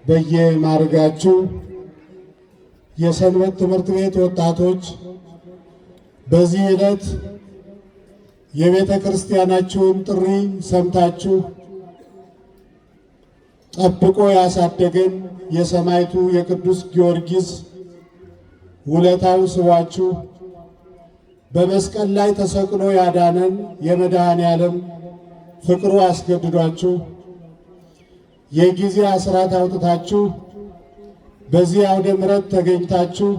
በየማዕረጋችሁ የሰንበት ትምህርት ቤት ወጣቶች በዚህ ዕለት የቤተ ክርስቲያናችሁን ጥሪ ሰምታችሁ ጠብቆ ያሳደገን የሰማዕቱ የቅዱስ ጊዮርጊስ ውለታው ስቧችሁ በመስቀል ላይ ተሰቅሎ ያዳነን የመድኃኔ ዓለም ፍቅሩ አስገድዷችሁ የጊዜ አስራት አውጥታችሁ በዚህ አውደ ምሕረት ተገኝታችሁ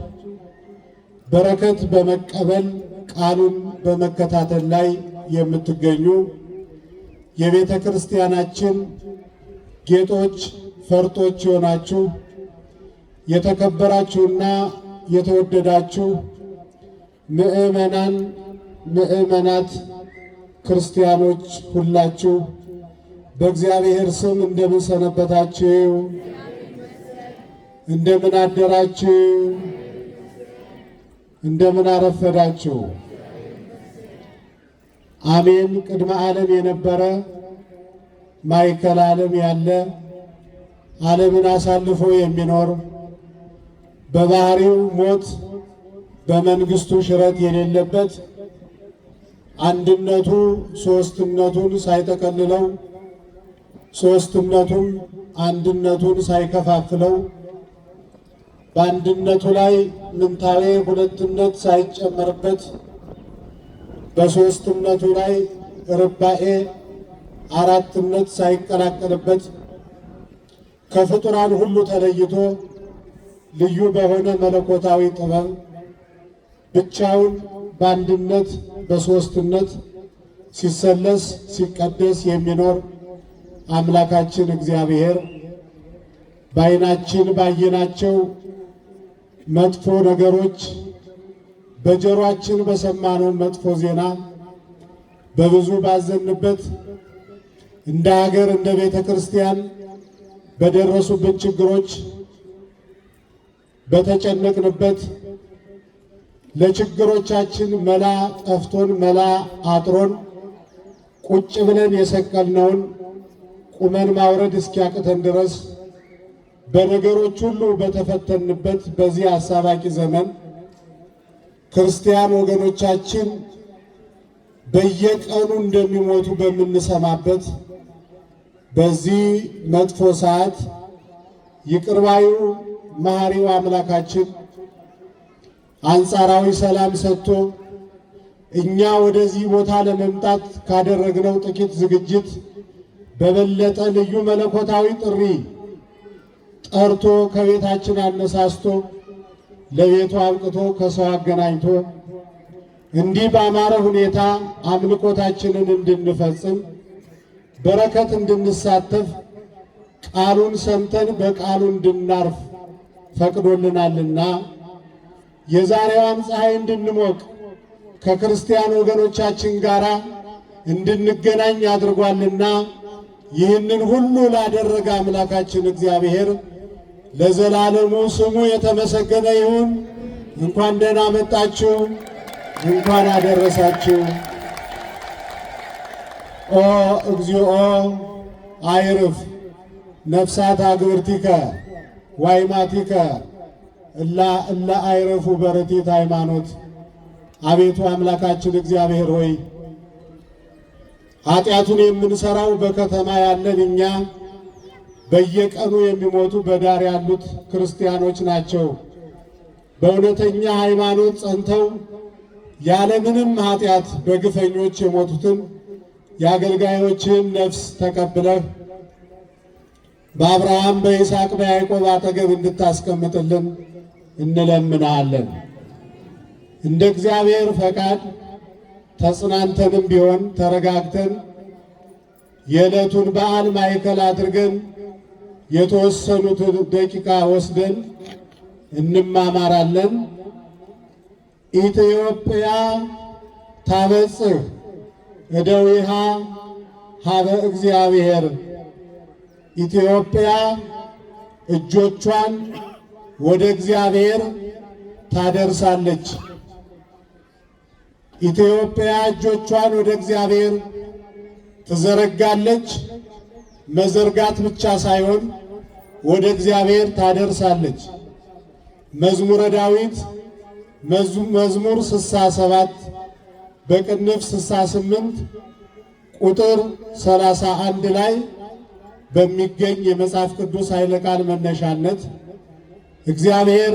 በረከት በመቀበል ቃሉን በመከታተል ላይ የምትገኙ የቤተ ክርስቲያናችን ጌጦች፣ ፈርጦች የሆናችሁ የተከበራችሁና የተወደዳችሁ ምዕመናን፣ ምዕመናት፣ ክርስቲያኖች ሁላችሁ በእግዚአብሔር ስም እንደምን ሰነበታችሁ? እንደምን አደራችሁ? እንደምን አረፈዳችሁ? አሜን። ቅድመ ዓለም የነበረ ማእከለ ዓለም ያለ ዓለምን አሳልፎ የሚኖር በባህሪው ሞት በመንግስቱ ሽረት የሌለበት አንድነቱ ሶስትነቱን ሳይጠቀልለው ሶስትነቱም አንድነቱን ሳይከፋፍለው በአንድነቱ ላይ ምንታዌ ሁለትነት ሳይጨመርበት በሶስትነቱ ላይ ርባኤ አራትነት ሳይቀላቀልበት ከፍጡራን ሁሉ ተለይቶ ልዩ በሆነ መለኮታዊ ጥበብ ብቻውን በአንድነት በሶስትነት ሲሰለስ ሲቀደስ የሚኖር አምላካችን እግዚአብሔር በዓይናችን ባየናቸው መጥፎ ነገሮች በጆሮአችን በሰማነው መጥፎ ዜና በብዙ ባዘንበት እንደ ሀገር እንደ ቤተ ክርስቲያን በደረሱብን ችግሮች በተጨነቅንበት ለችግሮቻችን መላ ጠፍቶን መላ አጥሮን ቁጭ ብለን የሰቀልነውን ቁመን ማውረድ እስኪያቅተን ድረስ በነገሮች ሁሉ በተፈተንበት በዚህ አሳባቂ ዘመን ክርስቲያን ወገኖቻችን በየቀኑ እንደሚሞቱ በምንሰማበት በዚህ መጥፎ ሰዓት ይቅርባዩ መሐሪው አምላካችን አንጻራዊ ሰላም ሰጥቶ እኛ ወደዚህ ቦታ ለመምጣት ካደረግነው ጥቂት ዝግጅት በበለጠ ልዩ መለኮታዊ ጥሪ ጠርቶ ከቤታችን አነሳስቶ ለቤቱ አብቅቶ ከሰው አገናኝቶ እንዲህ ባማረ ሁኔታ አምልኮታችንን እንድንፈጽም በረከት እንድንሳተፍ ቃሉን ሰምተን በቃሉ እንድናርፍ ፈቅዶልናልና የዛሬዋን ፀሐይ እንድንሞቅ ከክርስቲያን ወገኖቻችን ጋር እንድንገናኝ አድርጓልና ይህንን ሁሉ ላደረገ አምላካችን እግዚአብሔር ለዘላለሙ ስሙ የተመሰገነ ይሁን። እንኳን ደህና መጣችሁ፣ እንኳን አደረሳችሁ። ኦ እግዚኦ አዕርፍ ነፍሳተ አግብርቲከ ወአእማቲከ እላ እለ አዕረፉ በርትዕት ሃይማኖት። አቤቱ አምላካችን እግዚአብሔር ሆይ ኃጢአቱን የምንሰራው በከተማ ያለን እኛ፣ በየቀኑ የሚሞቱ በዳር ያሉት ክርስቲያኖች ናቸው። በእውነተኛ ሃይማኖት ጸንተው ያለምንም ኃጢአት በግፈኞች የሞቱትን የአገልጋዮችን ነፍስ ተቀብለህ በአብርሃም በይስሐቅ በያዕቆብ አጠገብ እንድታስቀምጥልን እንለምንሃለን። እንደ እግዚአብሔር ፈቃድ ተጽናንተንም ቢሆን ተረጋግተን የዕለቱን በዓል ማዕከል አድርገን የተወሰኑትን ደቂቃ ወስደን እንማማራለን። ኢትዮጵያ ታበጽሕ እደዊሃ ሀበ እግዚአብሔር። ኢትዮጵያ እጆቿን ወደ እግዚአብሔር ታደርሳለች። ኢትዮጵያ እጆቿን ወደ እግዚአብሔር ትዘረጋለች። መዘርጋት ብቻ ሳይሆን ወደ እግዚአብሔር ታደርሳለች። መዝሙረ ዳዊት መዝሙር 67 በቅንፍ 68 ቁጥር 31 ላይ በሚገኝ የመጽሐፍ ቅዱስ ኃይለ ቃል መነሻነት እግዚአብሔር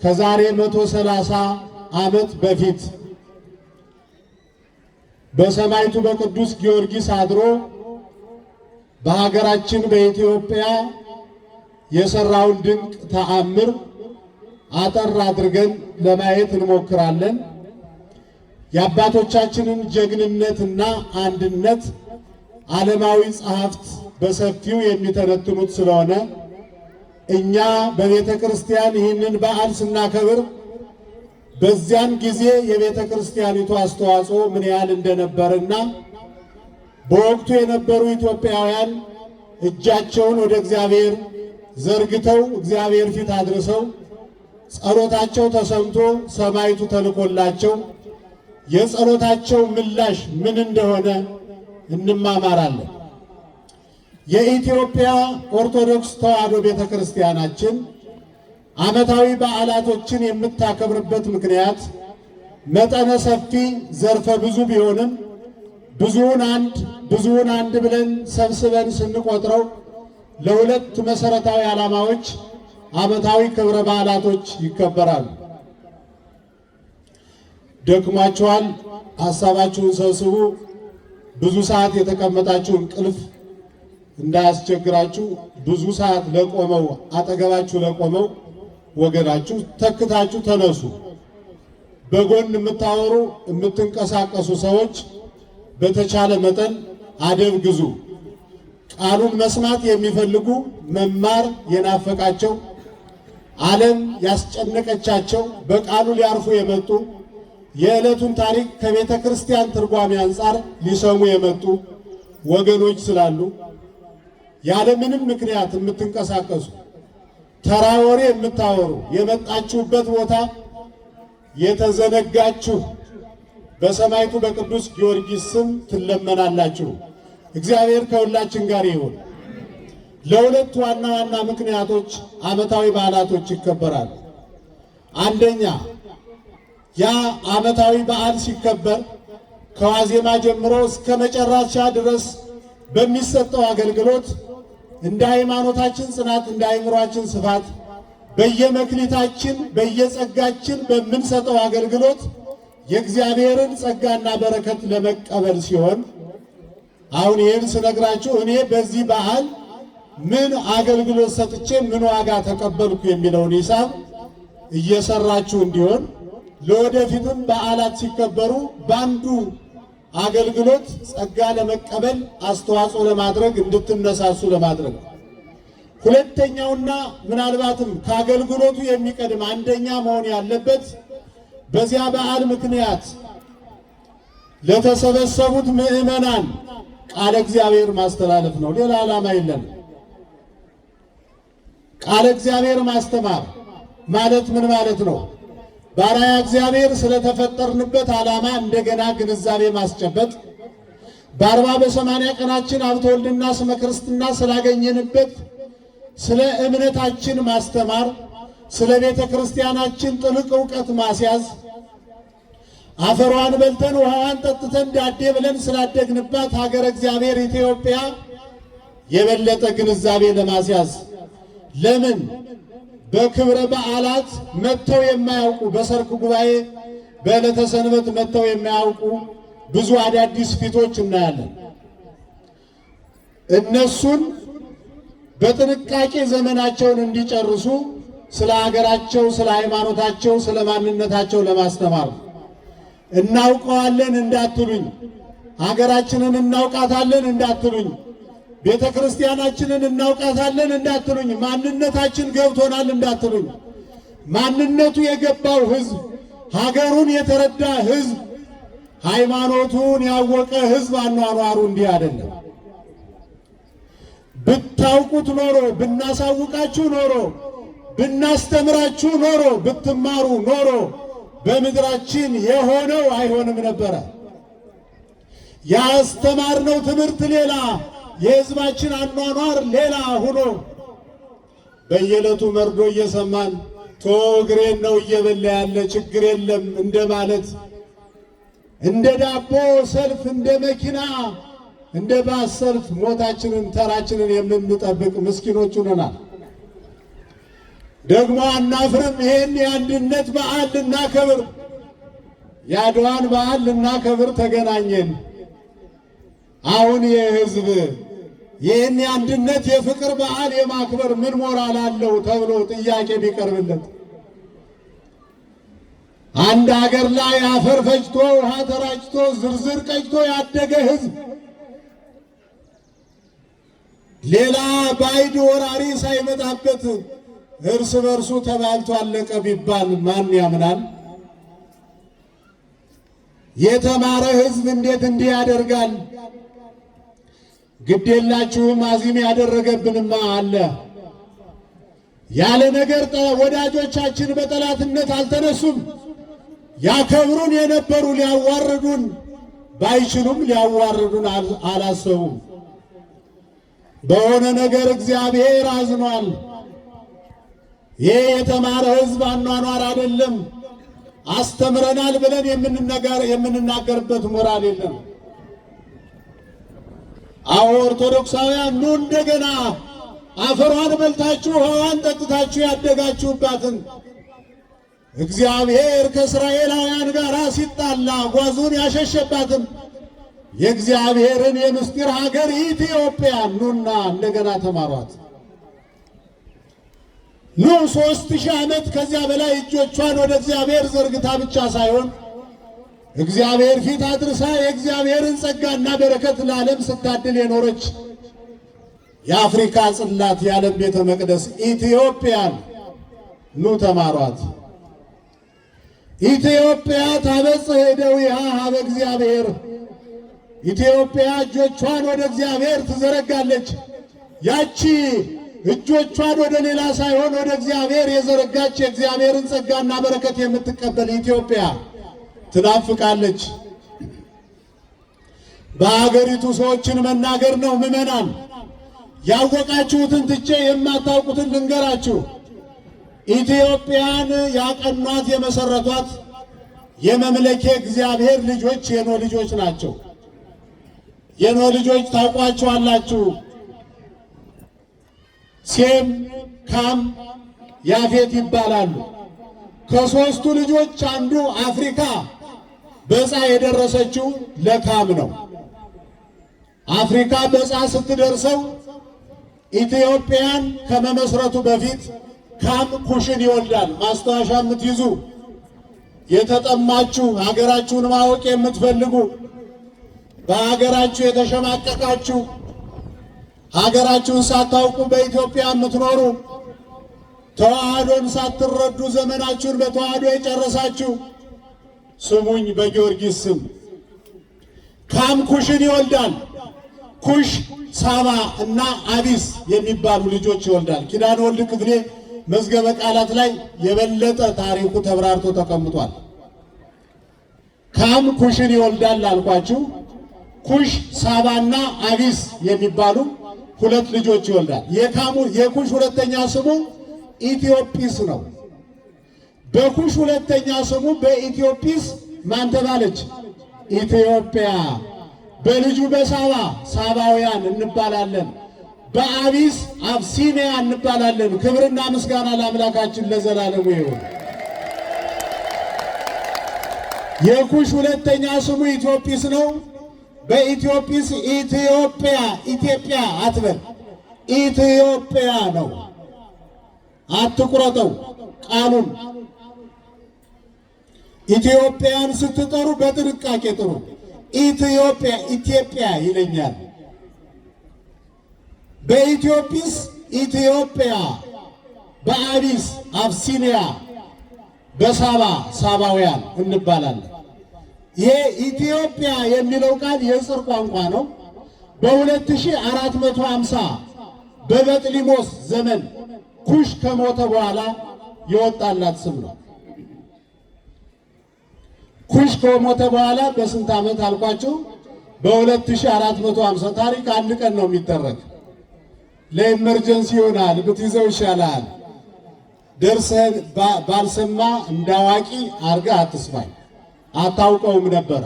ከዛሬ 130 ዓመት በፊት በሰማዕቱ በቅዱስ ጊዮርጊስ አድሮ በሀገራችን በኢትዮጵያ የሰራውን ድንቅ ተአምር አጠር አድርገን ለማየት እንሞክራለን። የአባቶቻችንን ጀግንነትና አንድነት ዓለማዊ ጸሐፍት በሰፊው የሚተነትኑት ስለሆነ እኛ በቤተ ክርስቲያን ይህንን በዓል ስናከብር በዚያን ጊዜ የቤተ ክርስቲያኒቱ አስተዋጽኦ ምን ያህል እንደነበርና በወቅቱ የነበሩ ኢትዮጵያውያን እጃቸውን ወደ እግዚአብሔር ዘርግተው እግዚአብሔር ፊት አድርሰው ጸሎታቸው ተሰምቶ ሰማዕቱ ተልኮላቸው የጸሎታቸው ምላሽ ምን እንደሆነ እንማማራለን። የኢትዮጵያ ኦርቶዶክስ ተዋሕዶ ቤተክርስቲያናችን ዓመታዊ በዓላቶችን የምታከብርበት ምክንያት መጠነ ሰፊ ዘርፈ ብዙ ቢሆንም ብዙውን አንድ ብዙውን አንድ ብለን ሰብስበን ስንቆጥረው ለሁለት መሰረታዊ ዓላማዎች ዓመታዊ ክብረ በዓላቶች ይከበራሉ። ደክሟችኋል፣ ሐሳባችሁን ሰብስቡ። ብዙ ሰዓት የተቀመጣችሁ እንቅልፍ እንዳያስቸግራችሁ ብዙ ሰዓት ለቆመው አጠገባችሁ ለቆመው ወገናችሁ ተክታችሁ ተነሱ። በጎን የምታወሩ የምትንቀሳቀሱ ሰዎች በተቻለ መጠን አደብ ግዙ። ቃሉን መስማት የሚፈልጉ መማር የናፈቃቸው ዓለም ያስጨነቀቻቸው በቃሉ ሊያርፉ የመጡ የዕለቱን ታሪክ ከቤተ ክርስቲያን ትርጓሜ አንጻር ሊሰሙ የመጡ ወገኖች ስላሉ ያለምንም ምክንያት የምትንቀሳቀሱ ተራ ወሬ የምታወሩ የመጣችሁበት ቦታ የተዘነጋችሁ በሰማዕቱ በቅዱስ ጊዮርጊስ ስም ትለመናላችሁ። እግዚአብሔር ከሁላችን ጋር ይሁን። ለሁለት ዋና ዋና ምክንያቶች ዓመታዊ በዓላቶች ይከበራሉ። አንደኛ፣ ያ ዓመታዊ በዓል ሲከበር ከዋዜማ ጀምሮ እስከ መጨረሻ ድረስ በሚሰጠው አገልግሎት እንደ ሃይማኖታችን ጽናት፣ እንደ አእምሯችን ስፋት በየመክሊታችን በየጸጋችን በምንሰጠው አገልግሎት የእግዚአብሔርን ጸጋና በረከት ለመቀበል ሲሆን፣ አሁን ይህን ስነግራችሁ እኔ በዚህ በዓል ምን አገልግሎት ሰጥቼ ምን ዋጋ ተቀበልኩ የሚለውን ሂሳብ እየሰራችሁ እንዲሆን፣ ለወደፊትም በዓላት ሲከበሩ በአንዱ አገልግሎት ጸጋ ለመቀበል አስተዋጽኦ ለማድረግ እንድትነሳሱ ለማድረግ ነው። ሁለተኛውና ምናልባትም ከአገልግሎቱ የሚቀድም አንደኛ መሆን ያለበት በዚያ በዓል ምክንያት ለተሰበሰቡት ምዕመናን ቃለ እግዚአብሔር ማስተላለፍ ነው። ሌላ ዓላማ የለንም። ቃለ እግዚአብሔር ማስተማር ማለት ምን ማለት ነው? ባሪያ እግዚአብሔር ስለተፈጠርንበት ዓላማ እንደገና ግንዛቤ ማስጨበጥ፣ በ40 በ80 ቀናችን ሀብተ ወልድና ስመ ክርስትና ስላገኘንበት ስለ እምነታችን ማስተማር፣ ስለ ቤተ ክርስቲያናችን ጥልቅ እውቀት ማስያዝ፣ አፈሯን በልተን ውሃዋን ጠጥተን ዳዴ ብለን ስላደግንባት ሀገረ እግዚአብሔር ኢትዮጵያ የበለጠ ግንዛቤ ለማስያዝ፣ ለምን በክብረ በዓላት መጥተው የማያውቁ፣ በሰርክ ጉባኤ በዕለተ ሰንበት መጥተው የማያውቁ ብዙ አዳዲስ ፊቶች እናያለን። እነሱን በጥንቃቄ ዘመናቸውን እንዲጨርሱ ስለ ሀገራቸው፣ ስለ ሃይማኖታቸው፣ ስለ ማንነታቸው ለማስተማር ነው። እናውቀዋለን እንዳትሉኝ፣ ሀገራችንን እናውቃታለን እንዳትሉኝ፣ ቤተ ክርስቲያናችንን እናውቃታለን እንዳትሉኝ፣ ማንነታችን ገብቶናል እንዳትሉኝ። ማንነቱ የገባው ሕዝብ፣ ሀገሩን የተረዳ ሕዝብ፣ ሃይማኖቱን ያወቀ ሕዝብ አኗኗሩ እንዲህ አይደለም። ብታውቁት ኖሮ፣ ብናሳውቃችሁ ኖሮ፣ ብናስተምራችሁ ኖሮ፣ ብትማሩ ኖሮ በምድራችን የሆነው አይሆንም ነበረ። ያስተማርነው ትምህርት ሌላ፣ የሕዝባችን አኗኗር ሌላ ሆኖ በየዕለቱ መርዶ እየሰማን እግሬን ነው እየበላ ያለ ችግር የለም እንደማለት፣ እንደ ዳቦ ሰልፍ፣ እንደ መኪና፣ እንደ ባስ ሰልፍ ሞታችንን ተራችንን የምንጠብቅ ምስኪኖች ሆነናል። ደግሞ አናፍርም። ይሄን የአንድነት በዓል ልናከብር፣ የአድዋን በዓል ልናከብር ተገናኘን። አሁን የህዝብ ይህን የአንድነት የፍቅር በዓል የማክበር ምን ሞራል አለው ተብሎ ጥያቄ ቢቀርብለት፣ አንድ አገር ላይ አፈር ፈጭቶ፣ ውሃ ተራጭቶ፣ ዝርዝር ቀጭቶ ያደገ ህዝብ ሌላ ባዕድ ወራሪ ሳይመጣበት እርስ በርሱ ተባልቶ አለቀ ቢባል ማን ያምናል? የተማረ ህዝብ እንዴት እንዲህ ያደርጋል? ግድ የላችሁም፣ አዚም ያደረገብንማ አለ። ያለ ነገር ወዳጆቻችን በጠላትነት አልተነሱም። ያከብሩን የነበሩ ሊያዋርዱን ባይችሉም ሊያዋርዱን አላሰቡም። በሆነ ነገር እግዚአብሔር አዝኗል። ይህ የተማረ ህዝብ አኗኗር አይደለም። አስተምረናል ብለን የምንናገርበት ሞራል የለም። አዎ ኦርቶዶክሳውያን፣ ኑ እንደገና አፈሯን በልታችሁ ውሃዋን ጠጥታችሁ ያደጋችሁባትን፣ እግዚአብሔር ከእስራኤላውያን ጋር ሲጣላ ጓዙን ያሸሸባትን የእግዚአብሔርን የምስጢር ሀገር ኢትዮጵያ ኑና እንደገና ተማሯት። ኑ፣ 3000 ዓመት ከዚያ በላይ እጆቿን ወደ እግዚአብሔር ዘርግታ ብቻ ሳይሆን እግዚአብሔር ፊት አድርሳ የእግዚአብሔርን ጸጋና በረከት ለዓለም ስታድል የኖረች የአፍሪካ ጽላት፣ የዓለም ቤተ መቅደስ ኢትዮጵያን ኑ ተማሯት። ኢትዮጵያ ታበጽሕ እደዊሃ ኀበ እግዚአብሔር። ኢትዮጵያ እጆቿን ወደ እግዚአብሔር ትዘረጋለች። ያቺ እጆቿን ወደ ሌላ ሳይሆን ወደ እግዚአብሔር የዘረጋች፣ የእግዚአብሔርን ጸጋና በረከት የምትቀበል ኢትዮጵያ ትናፍቃለች። በአገሪቱ ሰዎችን መናገር ነው። ምዕመናን፣ ያወቃችሁትን ትቼ የማታውቁትን ልንገራችሁ። ኢትዮጵያን ያቀኗት፣ የመሰረቷት የመምለኬ እግዚአብሔር ልጆች የኖህ ልጆች ናቸው። የኖህ ልጆች ታውቋቸዋላችሁ። ሴም፣ ካም፣ ያፌት ይባላሉ። ከሦስቱ ልጆች አንዱ አፍሪካ በዕፃ የደረሰችው ለካም ነው። አፍሪካ በዕፃ ስትደርሰው ኢትዮጵያን ከመመስረቱ በፊት ካም ኩሽን ይወልዳል። ማስታወሻ የምትይዙ፣ የተጠማችሁ፣ ሀገራችሁን ማወቅ የምትፈልጉ፣ በሀገራችሁ የተሸማቀቃችሁ፣ ሀገራችሁን ሳታውቁ በኢትዮጵያ የምትኖሩ፣ ተዋህዶን ሳትረዱ ዘመናችሁን በተዋህዶ የጨረሳችሁ ስሙኝ፣ በጊዮርጊስ ስም። ካም ኩሽን ይወልዳል። ኩሽ ሳባ እና አቢስ የሚባሉ ልጆች ይወልዳል። ኪዳነ ወልድ ክፍሌ መዝገበ ቃላት ላይ የበለጠ ታሪኩ ተብራርቶ ተቀምጧል። ካም ኩሽን ይወልዳል አልኳችሁ። ኩሽ ሳባና አቢስ የሚባሉ ሁለት ልጆች ይወልዳል። የካሙ የኩሽ ሁለተኛ ስሙ ኢትዮጵስ ነው። በኩሽ ሁለተኛ ስሙ በኢትዮጵስ ማን ተባለች? ኢትዮጵያ። በልጁ በሳባ ሳባውያን እንባላለን። በአቢስ አብሲኒያ እንባላለን። ክብርና ምስጋና ለአምላካችን ለዘላለሙ ይሁን። የኩሽ ሁለተኛ ስሙ ኢትዮጵስ ነው። በኢትዮጵስ ኢትዮጵያ፣ ኢትዮጵያ አትበል፣ ኢትዮጵያ ነው። አትቁረጠው ቃሉን። ኢትዮጵያን ስትጠሩ በጥንቃቄ ጥሩ። ኢትዮጵያ ኢትዮጵያ ይለኛል። በኢትዮጵስ ኢትዮጵያ፣ በአቢስ አብሲኒያ፣ በሳባ ሳባውያን እንባላለን። ይሄ ኢትዮጵያ የሚለው ቃል የጽር ቋንቋ ነው። በ2450 በበጥሊሞስ ዘመን ኩሽ ከሞተ በኋላ የወጣላት ስም ነው። ኩሽ ከሞተ በኋላ በስንት ዓመት አልኳችሁ? በ2450። ታሪክ አንድ ቀን ነው የሚተረክ። ለ emergency ይሆናል፣ ብትይዘው ይሻላል። ደርሰህ ባልሰማ እንዳዋቂ አርገህ አትስማኝ። አታውቀውም ነበረ።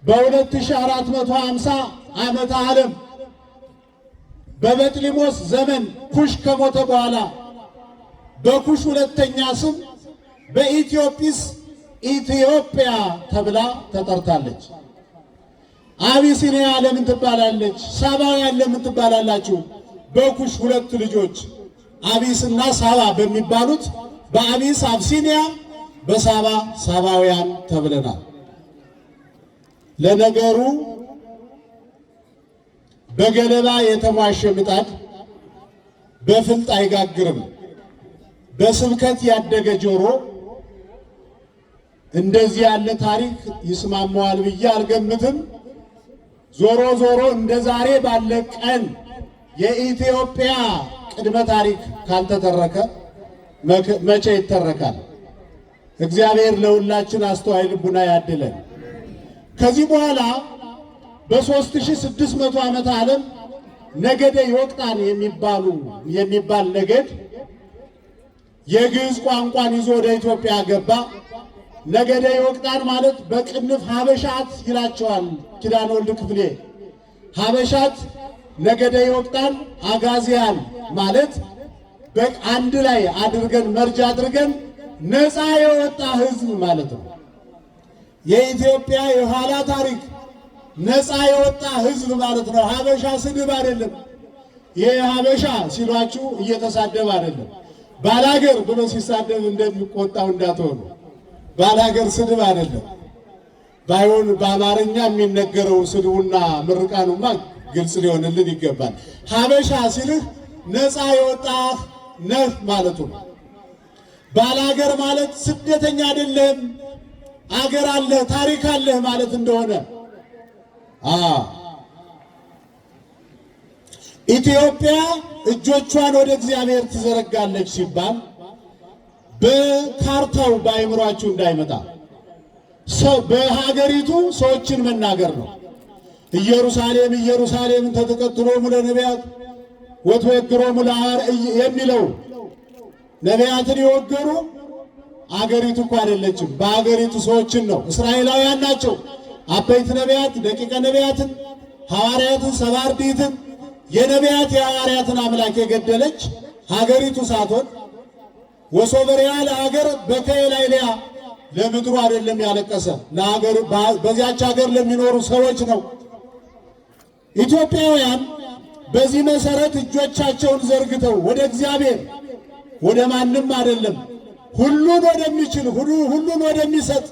በ2450 ዓመተ ዓለም በበጥሊሞስ ዘመን ኩሽ ከሞተ በኋላ በኩሽ ሁለተኛ ስም በኢትዮጵስ ኢትዮጵያ ተብላ ተጠርታለች። አቢሲኒያ ለምን ትባላለች? ሳባውያን ለምን ትባላላችሁ? በኩሽ ሁለት ልጆች አቢስና ሳባ በሚባሉት በአቢስ አብሲኒያ በሳባ ሳባውያን ተብለናል። ለነገሩ በገለባ የተሟሸ ምጣድ በፍልጥ አይጋግርም። በስብከት ያደገ ጆሮ እንደዚህ ያለ ታሪክ ይስማማዋል ብዬ አልገምትም። ዞሮ ዞሮ እንደ ዛሬ ባለ ቀን የኢትዮጵያ ቅድመ ታሪክ ካልተተረከ መቼ ይተረካል? እግዚአብሔር ለሁላችን አስተዋይ ልቡና ያድለን። ከዚህ በኋላ በ3600 ዓመተ ዓለም ነገደ ዮቅጣን የሚባል ነገድ የግዕዝ ቋንቋን ይዞ ወደ ኢትዮጵያ ገባ። ነገደ ዮቅጣን ማለት በቅንፍ ሀበሻት ይላቸዋል ኪዳነ ወልድ ክፍሌ። ሀበሻት፣ ነገደ ዮቅጣን፣ አጋዚያን ማለት አንድ ላይ አድርገን መርጃ አድርገን ነፃ የወጣ ሕዝብ ማለት ነው። የኢትዮጵያ የኋላ ታሪክ ነፃ የወጣ ሕዝብ ማለት ነው። ሀበሻ ስድብ አይደለም። ይሄ ሀበሻ ሲሏችሁ እየተሳደበ አይደለም። ባላገር ብሎ ሲሳደብ እንደሚቆጣው እንዳትሆኑ። ባላገር ስድብ አይደለም። ባይሆን በአማርኛ የሚነገረው ስድቡና ምርቃኑማ ግልጽ ሊሆንልን ይገባል። ሀበሻ ሲልህ ነፃ የወጣህ ነህ ማለቱ ነው። ባላገር ማለት ስደተኛ አይደለህም፣ አገር አለህ፣ ታሪክ አለህ ማለት እንደሆነ ኢትዮጵያ እጆቿን ወደ እግዚአብሔር ትዘረጋለች ሲባል በካርታው በአእምሯችሁ እንዳይመጣ ሰው በሀገሪቱ ሰዎችን መናገር ነው። ኢየሩሳሌም ኢየሩሳሌም ተተቀትሎሙ ለነቢያት ወትወግሮሙ ለሐዋርያት የሚለው ነቢያትን የወገሩ አገሪቱ እኮ አይደለችም። በአገሪቱ ሰዎችን ነው። እስራኤላውያን ናቸው። አበይት ነቢያት፣ ደቂቀ ነቢያትን፣ ሐዋርያትን፣ ሰባ አርድእትን የነቢያት የሐዋርያትን አምላክ የገደለች ሀገሪቱ ሳትሆን ወሶበሪያ ለሀገር በከየላይሊያ ለምድሩ አይደለም ያለቀሰ ለሀገር በዚያች ሀገር ለሚኖሩ ሰዎች ነው። ኢትዮጵያውያን በዚህ መሰረት እጆቻቸውን ዘርግተው ወደ እግዚአብሔር ወደ ማንም አይደለም፣ ሁሉን ወደሚችል ሁሉን ወደሚሰጥ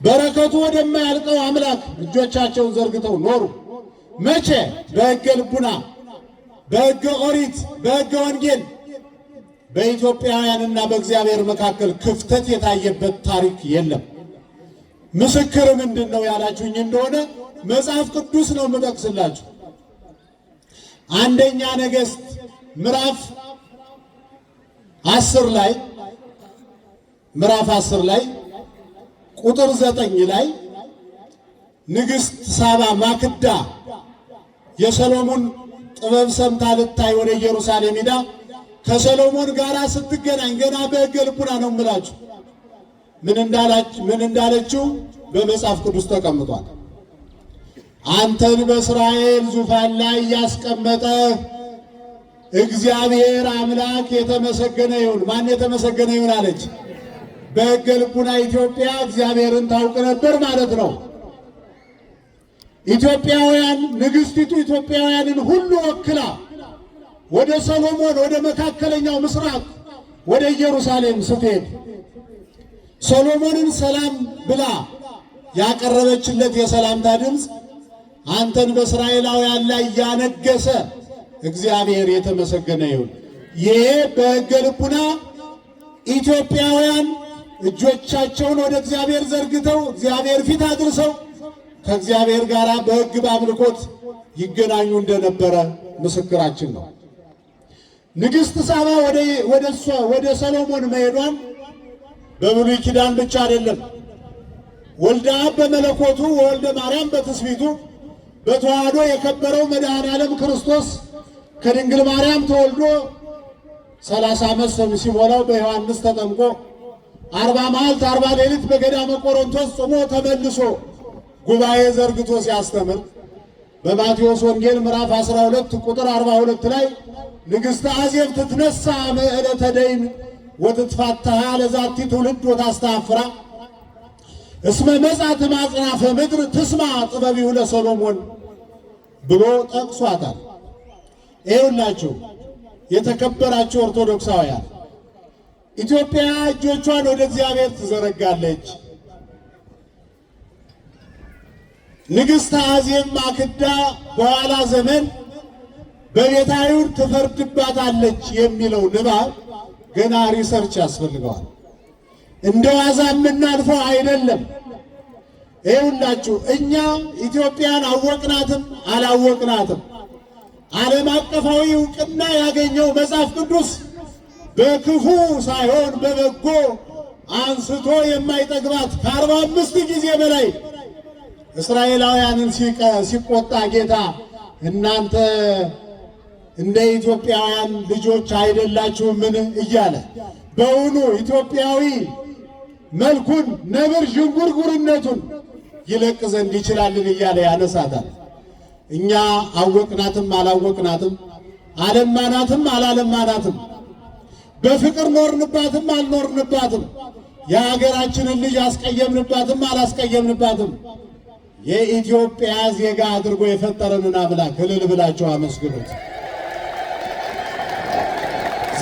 በረከቱ ወደማያልቀው አምላክ እጆቻቸውን ዘርግተው ኖሩ። መቼ? በሕገ ልቡና፣ በሕገ ኦሪት፣ በሕገ ወንጌል በኢትዮጵያውያንና በእግዚአብሔር መካከል ክፍተት የታየበት ታሪክ የለም። ምስክር ምንድን ነው ያላችሁኝ እንደሆነ መጽሐፍ ቅዱስ ነው የምጠቅስላችሁ። አንደኛ ነገሥት ምዕራፍ 10 ላይ ምዕራፍ 10 ላይ ቁጥር 9 ላይ ንግሥት ሳባ ማክዳ የሰሎሞን ጥበብ ሰምታ ልታይ ወደ ኢየሩሳሌም ሂዳ ከሰሎሞን ጋር ስትገናኝ ገና በሕገ ልቡና ነው የምላችሁ። ምን እንዳለችው በመጽሐፍ ቅዱስ ተቀምጧል። አንተን በእስራኤል ዙፋን ላይ ያስቀመጠ እግዚአብሔር አምላክ የተመሰገነ ይሁን። ማን የተመሰገነ ይሁን አለች? በሕገ ልቡና ኢትዮጵያ እግዚአብሔርን ታውቅ ነበር ማለት ነው። ኢትዮጵያውያን ንግሥቲቱ ኢትዮጵያውያንን ሁሉ ወክላ ወደ ሰሎሞን ወደ መካከለኛው ምስራቅ ወደ ኢየሩሳሌም ስትሄድ ሰሎሞንን ሰላም ብላ ያቀረበችለት የሰላምታ ድምፅ አንተን በእስራኤላውያን ላይ ያነገሰ እግዚአብሔር የተመሰገነ ይሁን። ይሄ በሕገ ልቡና ኢትዮጵያውያን እጆቻቸውን ወደ እግዚአብሔር ዘርግተው እግዚአብሔር ፊት አድርሰው ከእግዚአብሔር ጋር በሕግ በአምልኮት ይገናኙ እንደነበረ ምስክራችን ነው። ንግሥት ሳባ ወደ ሰሎሞን መሄዷን በብሉይ ኪዳን ብቻ አይደለም። ወልደ አብ በመለኮቱ ወወልደ ማርያም በትስብእቱ በተዋህዶ የከበረው መድኃኔ ዓለም ክርስቶስ ከድንግል ማርያም ተወልዶ 30 ዓመት ሲሞላው በዮሐንስ ተጠምቆ 40 መዓልት 40 ሌሊት በገዳመ ቆሮንቶስ ጾሞ ተመልሶ ጉባኤ ዘርግቶ ሲያስተምር በማቴዎስ ወንጌል ምዕራፍ 12 ቁጥር 42 ላይ ንግሥተ አዜብ ትትነሣ እምዕለተ ደይን ወትትፋታሃ ለዛቲ ትውልድ ወታስተሐፍራ እስመ መጽአት እምአጽናፈ ምድር ትስማ ጥበቢሁ ለሰሎሞን ብሎ ጠቅሷታል። ይኸውላችሁ የተከበራችሁ ኦርቶዶክሳውያን፣ ኢትዮጵያ እጆቿን ወደ እግዚአብሔር ትዘረጋለች። ንግሥተ አዜብ ማክዳ በኋላ ዘመን በቤተ አይሁድ ትፈርድባታለች የሚለው ንባብ ገና research ያስፈልገዋል። እንደ ዋዛ የምናልፈው አይደለም። ይኸውላችሁ እኛ ኢትዮጵያን አወቅናትም አላወቅናትም ዓለም አቀፋዊ እውቅና ያገኘው መጽሐፍ ቅዱስ በክፉ ሳይሆን በበጎ አንስቶ የማይጠግባት ከ45 ጊዜ በላይ እስራኤላውያንን ሲቆጣ ጌታ እናንተ እንደ ኢትዮጵያውያን ልጆች አይደላችሁምን እያለ በውኑ ኢትዮጵያዊ መልኩን ነብር ዥንጉርጉርነቱን ይለቅ ዘንድ ይችላልን እያለ ያነሳታል። እኛ አወቅናትም አላወቅናትም፣ አለማናትም አላለማናትም፣ በፍቅር ኖርንባትም አልኖርንባትም፣ የሀገራችንን ልጅ አስቀየምንባትም አላስቀየምንባትም፣ የኢትዮጵያ ዜጋ አድርጎ የፈጠረንን አምላክ እልል ብላችሁ አመስግኑት።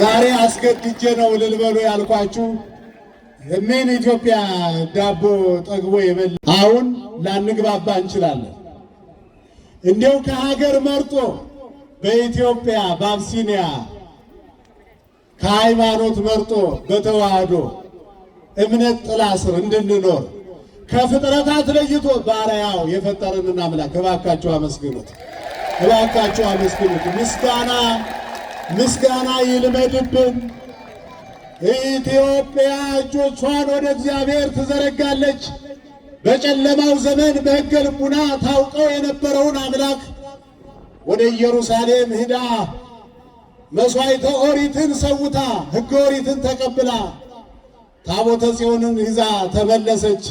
ዛሬ አስገድጄ ነው እልል በሉ ያልኳችሁ። ምን ኢትዮጵያ ዳቦ ጠግቦ የበላ አሁን ላንግባባ እንችላለን። እንዲያው ከሀገር መርጦ በኢትዮጵያ በአብሲኒያ ከሃይማኖት መርጦ በተዋህዶ እምነት ጥላ ስር እንድንኖር ከፍጥረታት ለይቶ ባሪያው የፈጠረንን አምላክ እባካችሁ አመስግኑት፣ እባካችሁ አመስግኑት። ምስጋና ምስጋና ይልመድብን። ኢትዮጵያ እጆቿን ወደ እግዚአብሔር ትዘረጋለች። በጨለማው ዘመን በሕገ ልቡና ታውቀው የነበረውን አምላክ ወደ ኢየሩሳሌም ሂዳ መሥዋዕተ ኦሪትን ሰውታ ሕገ ኦሪትን ተቀብላ ታቦተ ጽዮንን ይዛ ተመለሰች።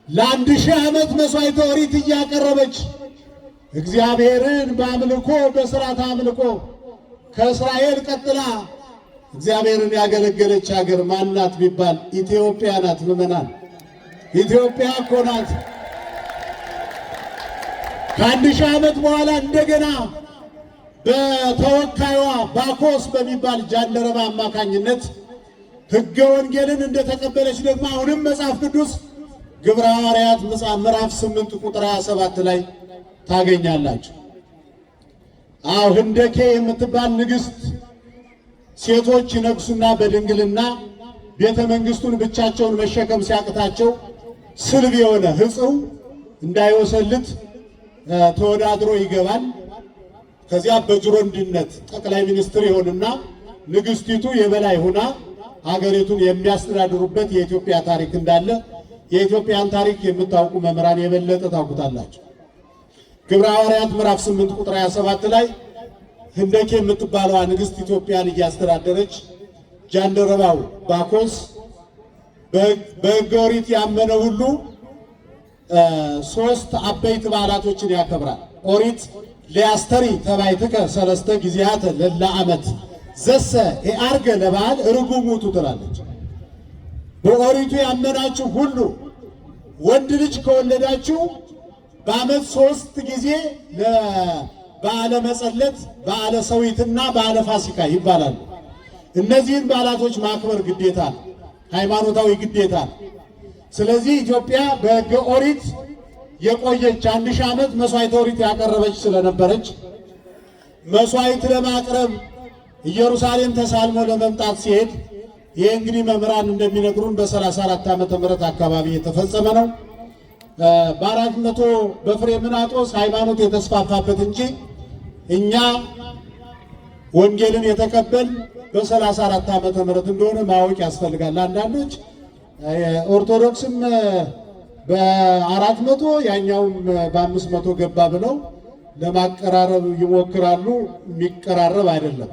ለ1000 ዓመት መሥዋዕተ ኦሪት እያቀረበች እግዚአብሔርን በአምልኮ በሥርዓተ አምልኮ ከእስራኤል ቀጥላ እግዚአብሔርን ያገለገለች ሀገር ማናት ቢባል ኢትዮጵያ ናት። ምዕመናን ኢትዮጵያ እኮ ናት። ከ1000 ዓመት በኋላ እንደገና በተወካይዋ ባኮስ በሚባል ጃንደረባ አማካኝነት ሕገ ወንጌልን እንደተቀበለች ደግሞ አሁንም መጽሐፍ ቅዱስ ግብረ ሐዋርያት ምዕራፍ 8 ቁጥር 27 ላይ ታገኛላችሁ። አዎ ህንደኬ የምትባል ንግሥት ሴቶች ይነግሱና በድንግልና ቤተ መንግስቱን ብቻቸውን መሸከም ሲያቅታቸው ስልብ የሆነ ሕጽው እንዳይወሰልት ተወዳድሮ ይገባል። ከዚያ በጅሮንድነት ጠቅላይ ሚኒስትር ይሆንና ንግስቲቱ የበላይ ሆና ሀገሪቱን የሚያስተዳድሩበት የኢትዮጵያ ታሪክ እንዳለ የኢትዮጵያን ታሪክ የምታውቁ መምህራን የበለጠ ታውቁታላችሁ። ግብረ ሐዋርያት ምዕራፍ 8 ቁጥር 27 ላይ ህንደኬ የምትባለዋ ንግስት ኢትዮጵያን እያስተዳደረች ጃንደረባው ባኮስ በሕገ ኦሪት ያመነ ሁሉ 3 አበይት በዓላቶችን ያከብራል። ኦሪት ሊያስተሪ ተባይትከ ሰለስተ ጊዜያተ ለላ ዓመት ዘሰ የአርገ ለበዓል ርጉም ውእቱ ትላለች። በኦሪቱ ያመናችሁ ሁሉ ወንድ ልጅ ከወለዳችሁ በዓመት 3 ጊዜ ለበዓለ መጸለት፣ በዓለ ሰዊትና በዓለ ፋሲካ ይባላሉ። እነዚህን በዓላቶች ማክበር ግዴታ ነው፣ ሃይማኖታዊ ግዴታ ነው። ስለዚህ ኢትዮጵያ በሕገ ኦሪት የቆየች 1000 ዓመት መስዋዕተ ኦሪት ያቀረበች ስለነበረች መስዋዕት ለማቅረብ ኢየሩሳሌም ተሳልሞ ለመምጣት ሲሄድ ይህ እንግዲህ መምህራን እንደሚነግሩን በ34 ዓመተ ምህረት አካባቢ የተፈጸመ ነው። በ400 በፍሬምናጦስ ሃይማኖት የተስፋፋበት እንጂ እኛ ወንጌልን የተቀበል በ34 ዓመተ ምህረት እንደሆነ ማወቅ ያስፈልጋል። አንዳንዶች ኦርቶዶክስም በ400 ያኛውም በ500 ገባ ብለው ለማቀራረብ ይሞክራሉ። የሚቀራረብ አይደለም።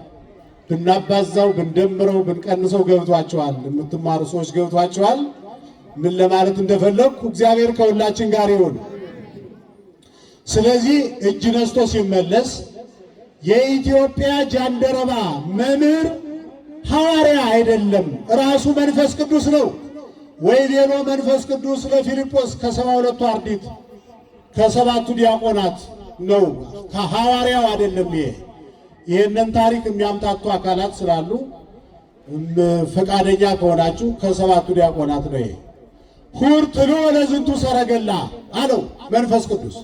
ብናባዛው ብንደምረው ብንቀንሰው ገብቷቸዋል። የምትማሩ ሰዎች ገብቷቸዋል። ምን ለማለት እንደፈለግኩ እግዚአብሔር ከሁላችን ጋር ይሁን። ስለዚህ እጅ ነስቶ ሲመለስ የኢትዮጵያ ጃንደረባ መምህር ሐዋርያ አይደለም፣ ራሱ መንፈስ ቅዱስ ነው። ወይ ሌሎ መንፈስ ቅዱስ ለፊልጶስ ከ72ቱ አርድእት ከሰባቱ ዲያቆናት ነው፣ ከሐዋርያው አይደለም። ይሄንን ታሪክ የሚያምታቱ አካላት ስላሉ ፈቃደኛ ከሆናችሁ ከሰባቱ ዲያቆናት ነው። ይሄ ሁር ትሎ ለዝንቱ ሰረገላ አለው መንፈስ ቅዱስ።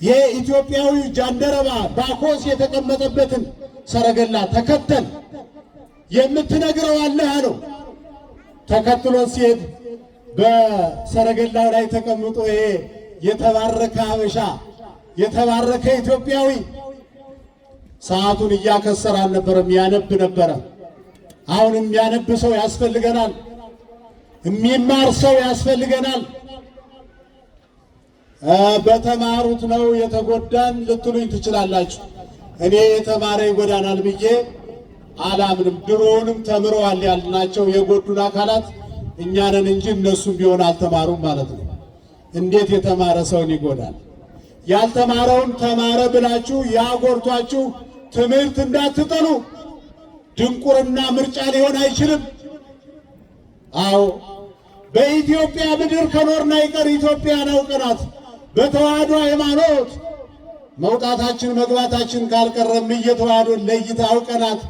የኢትዮጵያዊ ጃንደረባ ባኮስ የተቀመጠበትን ሰረገላ ተከተል፣ የምትነግረው አለህ አለው። ተከትሎ ሲሄድ በሰረገላው ላይ ተቀምጦ ይሄ የተባረከ ሀበሻ የተባረከ ኢትዮጵያዊ ሰዓቱን እያከሰረ አልነበረም፣ ያነብ ነበረ። አሁን የሚያነብ ሰው ያስፈልገናል። የሚማር ሰው ያስፈልገናል። በተማሩት ነው የተጎዳን ልትሉኝ ትችላላችሁ። እኔ የተማረ ይጎዳናል ብዬ አላምንም። ድሮውንም ተምረዋል ያልናቸው የጎዱን አካላት እኛንን እንጂ እነሱም ቢሆን አልተማሩም ማለት ነው። እንዴት የተማረ ሰውን ይጎዳል? ያልተማረውን ተማረ ብላችሁ ያጎርቷችሁ ትምህርት እንዳትጠሉ። ድንቁርና ምርጫ ሊሆን አይችልም። አዎ በኢትዮጵያ ምድር ከኖርን አይቀር ኢትዮጵያን አውቀናት በተዋህዶ ሃይማኖት መውጣታችን መግባታችን ካልቀረም እየተዋህዶን ለይታ አውቀናት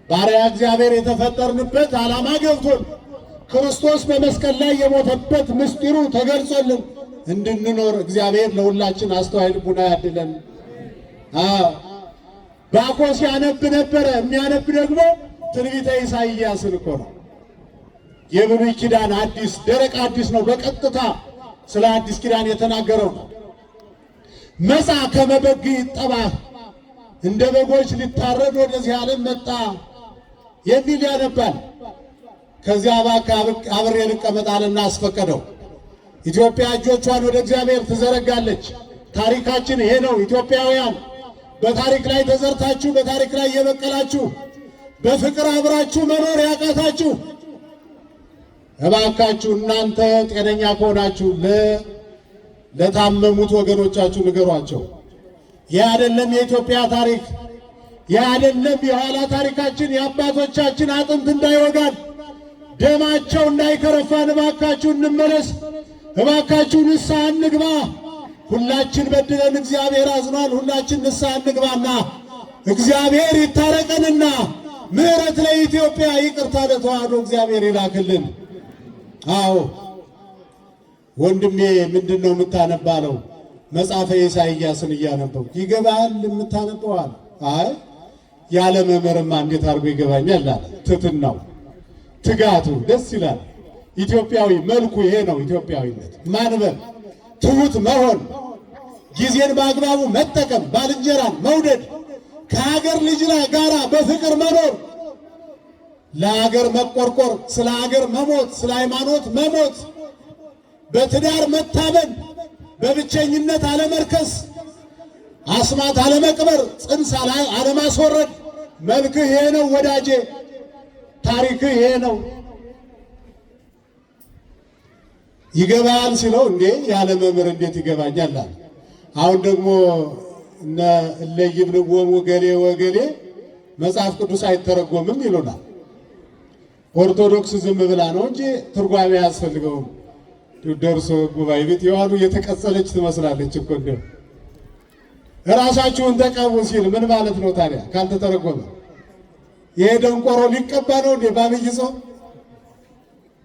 ባሪያ እግዚአብሔር የተፈጠርንበት ዓላማ ገብቶን ክርስቶስ በመስቀል ላይ የሞተበት ምስጢሩ ተገልጾልን እንድንኖር እግዚአብሔር ለሁላችን አስተዋይ ልቡና ያድለን። ባኮስ ያነብ ነበረ። የሚያነብ ደግሞ ትንቢተ ኢሳይያስን እኮ ነው። የብሉይ ኪዳን አዲስ ደረቅ አዲስ ነው። በቀጥታ ስለ አዲስ ኪዳን የተናገረው ነው። መጻ ከመበግ ይጠባህ እንደ በጎች ሊታረድ ወደዚህ ዓለም መጣ የሚል ያነባል። ከዚያ እባክህ አብሬ ልቀመጥ አለና አስፈቀደው። ኢትዮጵያ እጆቿን ወደ እግዚአብሔር ትዘረጋለች። ታሪካችን ይሄ ነው። ኢትዮጵያውያን በታሪክ ላይ ተዘርታችሁ በታሪክ ላይ የበቀላችሁ በፍቅር አብራችሁ መኖር ያቃታችሁ እባካችሁ እናንተ ጤነኛ ከሆናችሁ ለታመሙት ወገኖቻችሁ ንገሯቸው። ይህ አይደለም የኢትዮጵያ ታሪክ፣ ይህ አይደለም የኋላ ታሪካችን። የአባቶቻችን አጥንት እንዳይወጋን ደማቸው እንዳይከረፋን እባካችሁ እንመለስ። እባካችሁ ንስሐ እንግባ። ሁላችን በድለን እግዚአብሔር አዝኗል። ሁላችን ንስሐ እንግባና እግዚአብሔር ይታረቀንና ምሕረት ለኢትዮጵያ ይቅርታ ለተዋህዶ እግዚአብሔር ይላክልን። አዎ ወንድሜ ምንድን ነው የምታነባለው? መጽሐፈ ኢሳይያስን እያነበብኩ ይገባሃል የምታነበው አለ። አይ ያለ መምህርማ እንዴት አድርጎ ይገባኛል አለ። ትትናው ትጋቱ ደስ ይላል። ኢትዮጵያዊ መልኩ ይሄ ነው። ኢትዮጵያዊነት ማንበብ፣ ትሁት መሆን፣ ጊዜን በአግባቡ መጠቀም፣ ባልንጀራን መውደድ፣ ከሀገር ልጅ ጋራ በፍቅር መኖር፣ ለሀገር መቆርቆር፣ ስለ ሀገር መሞት፣ ስለ ሃይማኖት መሞት፣ በትዳር መታመን፣ በብቸኝነት አለመርከስ፣ አስማት አለመቅበር፣ ጽንስ አለማስወረድ። መልክህ ይሄ ነው ወዳጄ፣ ታሪክህ ይሄ ነው። ይገባል ሲለው እንዴ ያለ መምህር እንዴት ይገባኛል አለ። አሁን ደግሞ እነ እለይብልዎሙ ገሌ ወገሌ መጽሐፍ ቅዱስ አይተረጎምም ይሉናል። ኦርቶዶክስ ዝም ብላ ነው እንጂ ትርጓሜ አያስፈልገውም። ደርሶ ጉባኤ ቤት የዋሉ የተቀጸለች ትመስላለች እኮ እንደው እራሳችሁን ተቀቡ ሲል ምን ማለት ነው ታዲያ ካልተተረጎመ? ይሄ ደንቆሮ ሊቀባ ነው እንዴ በአብይ ጾም?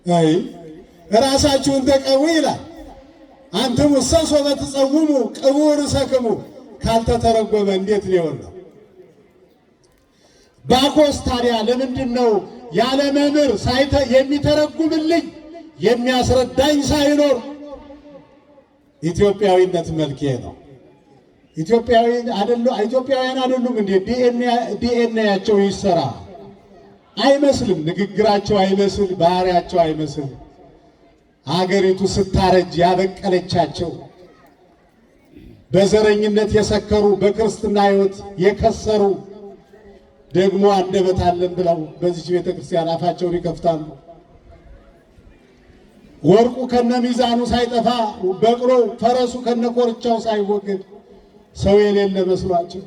አይ እራሳችሁን ተቀቡ ይላል። አንትሙ እሰ በትጸውሙ ቅቡ ርእሰክሙ ካልተተረጎመ እንዴት ሊሆን ነው? ባኮስ ታዲያ ለምንድን ነው ያለ መምህር የሚተረጉምልኝ የሚያስረዳኝ ሳይኖር? ኢትዮጵያዊነት መልኬ ነው። ኢትዮጵያውያን አይደሉም እንዴ? ዲኤንኤያቸው ይሰራ አይመስልም። ንግግራቸው አይመስል፣ ባህሪያቸው አይመስል። አገሪቱ ስታረጅ ያበቀለቻቸው በዘረኝነት የሰከሩ፣ በክርስትና ሕይወት የከሰሩ ደግሞ አንደበት አለን ብለው በዚች ቤተ ክርስቲያን አፋቸውን ይከፍታሉ። ወርቁ ከነ ሚዛኑ ሳይጠፋ፣ በቅሎ ፈረሱ ከነ ኮርቻው ሳይወገድ ሰው የሌለ መስሏቸው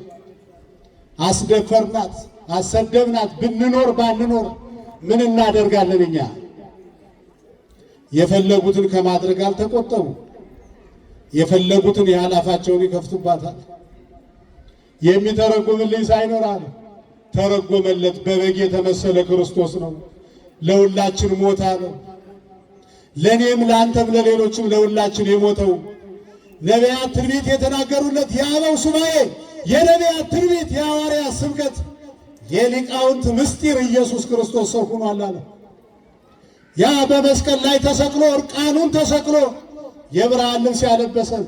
አስደፈርናት፣ አሰደብናት። ብንኖር ባንኖር ምን እናደርጋለን እኛ? የፈለጉትን ከማድረግ አልተቆጠቡ። የፈለጉትን ያህል አፋቸውን ይከፍቱባታል። የሚተረጉምልኝ ሳይኖር አለ፣ ተረጎመለት። በበግ የተመሰለ ክርስቶስ ነው፣ ለሁላችን ሞት አለው። ለእኔም ለአንተም ለሌሎችም ለሁላችን የሞተው፣ ነቢያት ትንቢት የተናገሩለት፣ የአበው ሱባኤ፣ የነቢያት ትንቢት፣ የሐዋርያት ስብከት፣ የሊቃውንት ምስጢር ኢየሱስ ክርስቶስ ሰው ሆኗል አለ። ያ በመስቀል ላይ ተሰቅሎ፣ እርቃኑን ተሰቅሎ የብርሃን ልብስ ያለበሰን።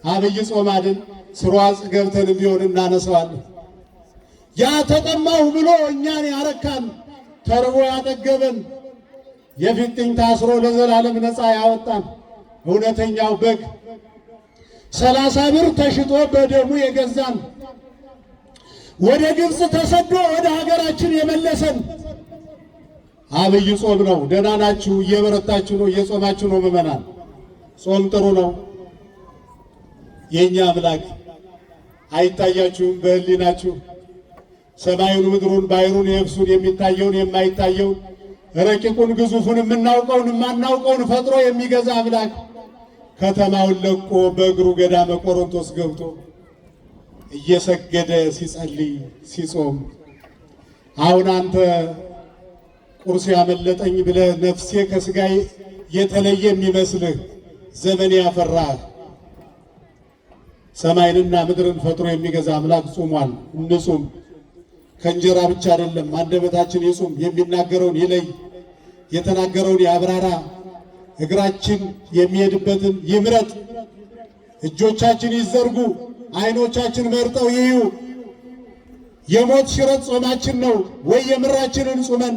አብይ ጾም አይደል? ስሯጽ ገብተን ቢሆን እናነሳዋለን። ያ ተጠማሁ ብሎ እኛን ያረካን፣ ተርቦ ያጠገበን፣ የፊጥኝ ታስሮ ለዘላለም ነፃ ያወጣን እውነተኛው በግ፣ 30 ብር ተሽጦ በደሙ የገዛን፣ ወደ ግብፅ ተሰዶ ወደ ሀገራችን የመለሰን አብይ ጾም ነው። ደህና ናችሁ? እየበረታችሁ ነው? እየጾማችሁ ነው? ምዕመናን፣ ጾም ጥሩ ነው። የእኛ አምላክ አይታያችሁም? በህሊናችሁ ሰማዩን፣ ምድሩን፣ ባሕሩን፣ የብሱን፣ የሚታየውን የማይታየውን፣ ረቂቁን ግዙፉን፣ የምናውቀውን የማናውቀውን ፈጥሮ የሚገዛ አምላክ ከተማውን ለቆ በእግሩ ገዳመ ቆሮንቶስ ገብቶ እየሰገደ ሲጸልይ ሲጾም፣ አሁን አንተ ቁርስ ያመለጠኝ ብለህ ነፍሴ ከስጋዬ የተለየ የሚመስልህ፣ ዘመን ያፈራህ፣ ሰማይንና ምድርን ፈጥሮ የሚገዛ አምላክ ጾሟል። እንጹም። ከእንጀራ ብቻ አይደለም፣ አንደበታችን ይጹም፣ የሚናገረውን ይለይ፣ የተናገረውን ያብራራ፣ እግራችን የሚሄድበትን ይምረጥ፣ እጆቻችን ይዘርጉ፣ አይኖቻችን መርጠው ይዩ። የሞት ሽረት ጾማችን ነው ወይ የምራችንን ጾመን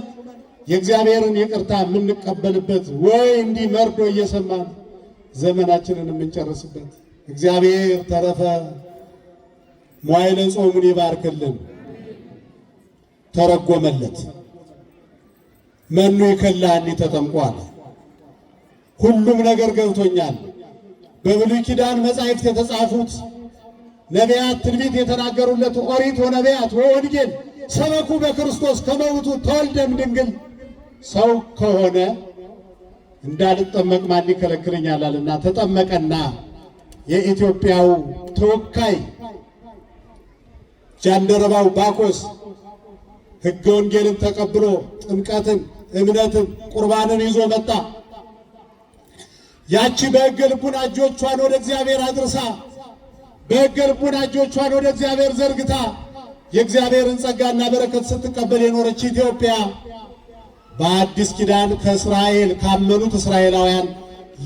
የእግዚአብሔርን ይቅርታ የምንቀበልበት ወይ እንዲህ መርዶ እየሰማን ዘመናችንን የምንጨርስበት። እግዚአብሔር ተረፈ መዋዕለ ጾሙን ይባርክልን። ተረጎመለት። መኑ ይከልአኒ ተጠምቆ አለ። ሁሉም ነገር ገብቶኛል። በብሉይ ኪዳን መጻሕፍት የተጻፉት፣ ነቢያት ትንቢት የተናገሩለት፣ ኦሪት ወነቢያት ወወንጌል ሰበኩ በክርስቶስ ከመ ውእቱ ተወልደ እምድንግል፣ ሰው ከሆነ እንዳልጠመቅ ማን ይከለክለኛል አለና ተጠመቀና የኢትዮጵያው ተወካይ ጃንደረባው ባኮስ ሕገ ወንጌልን ተቀብሎ ጥምቀትን፣ እምነትን፣ ቁርባንን ይዞ መጣ። ያቺ በሕገ ልቡና እጆቿን ወደ እግዚአብሔር አድርሳ፣ በሕገ ልቡና እጆቿን ወደ እግዚአብሔር ዘርግታ የእግዚአብሔርን ጸጋና በረከት ስትቀበል የኖረች ኢትዮጵያ በአዲስ ኪዳን ከእስራኤል ካመኑት እስራኤላውያን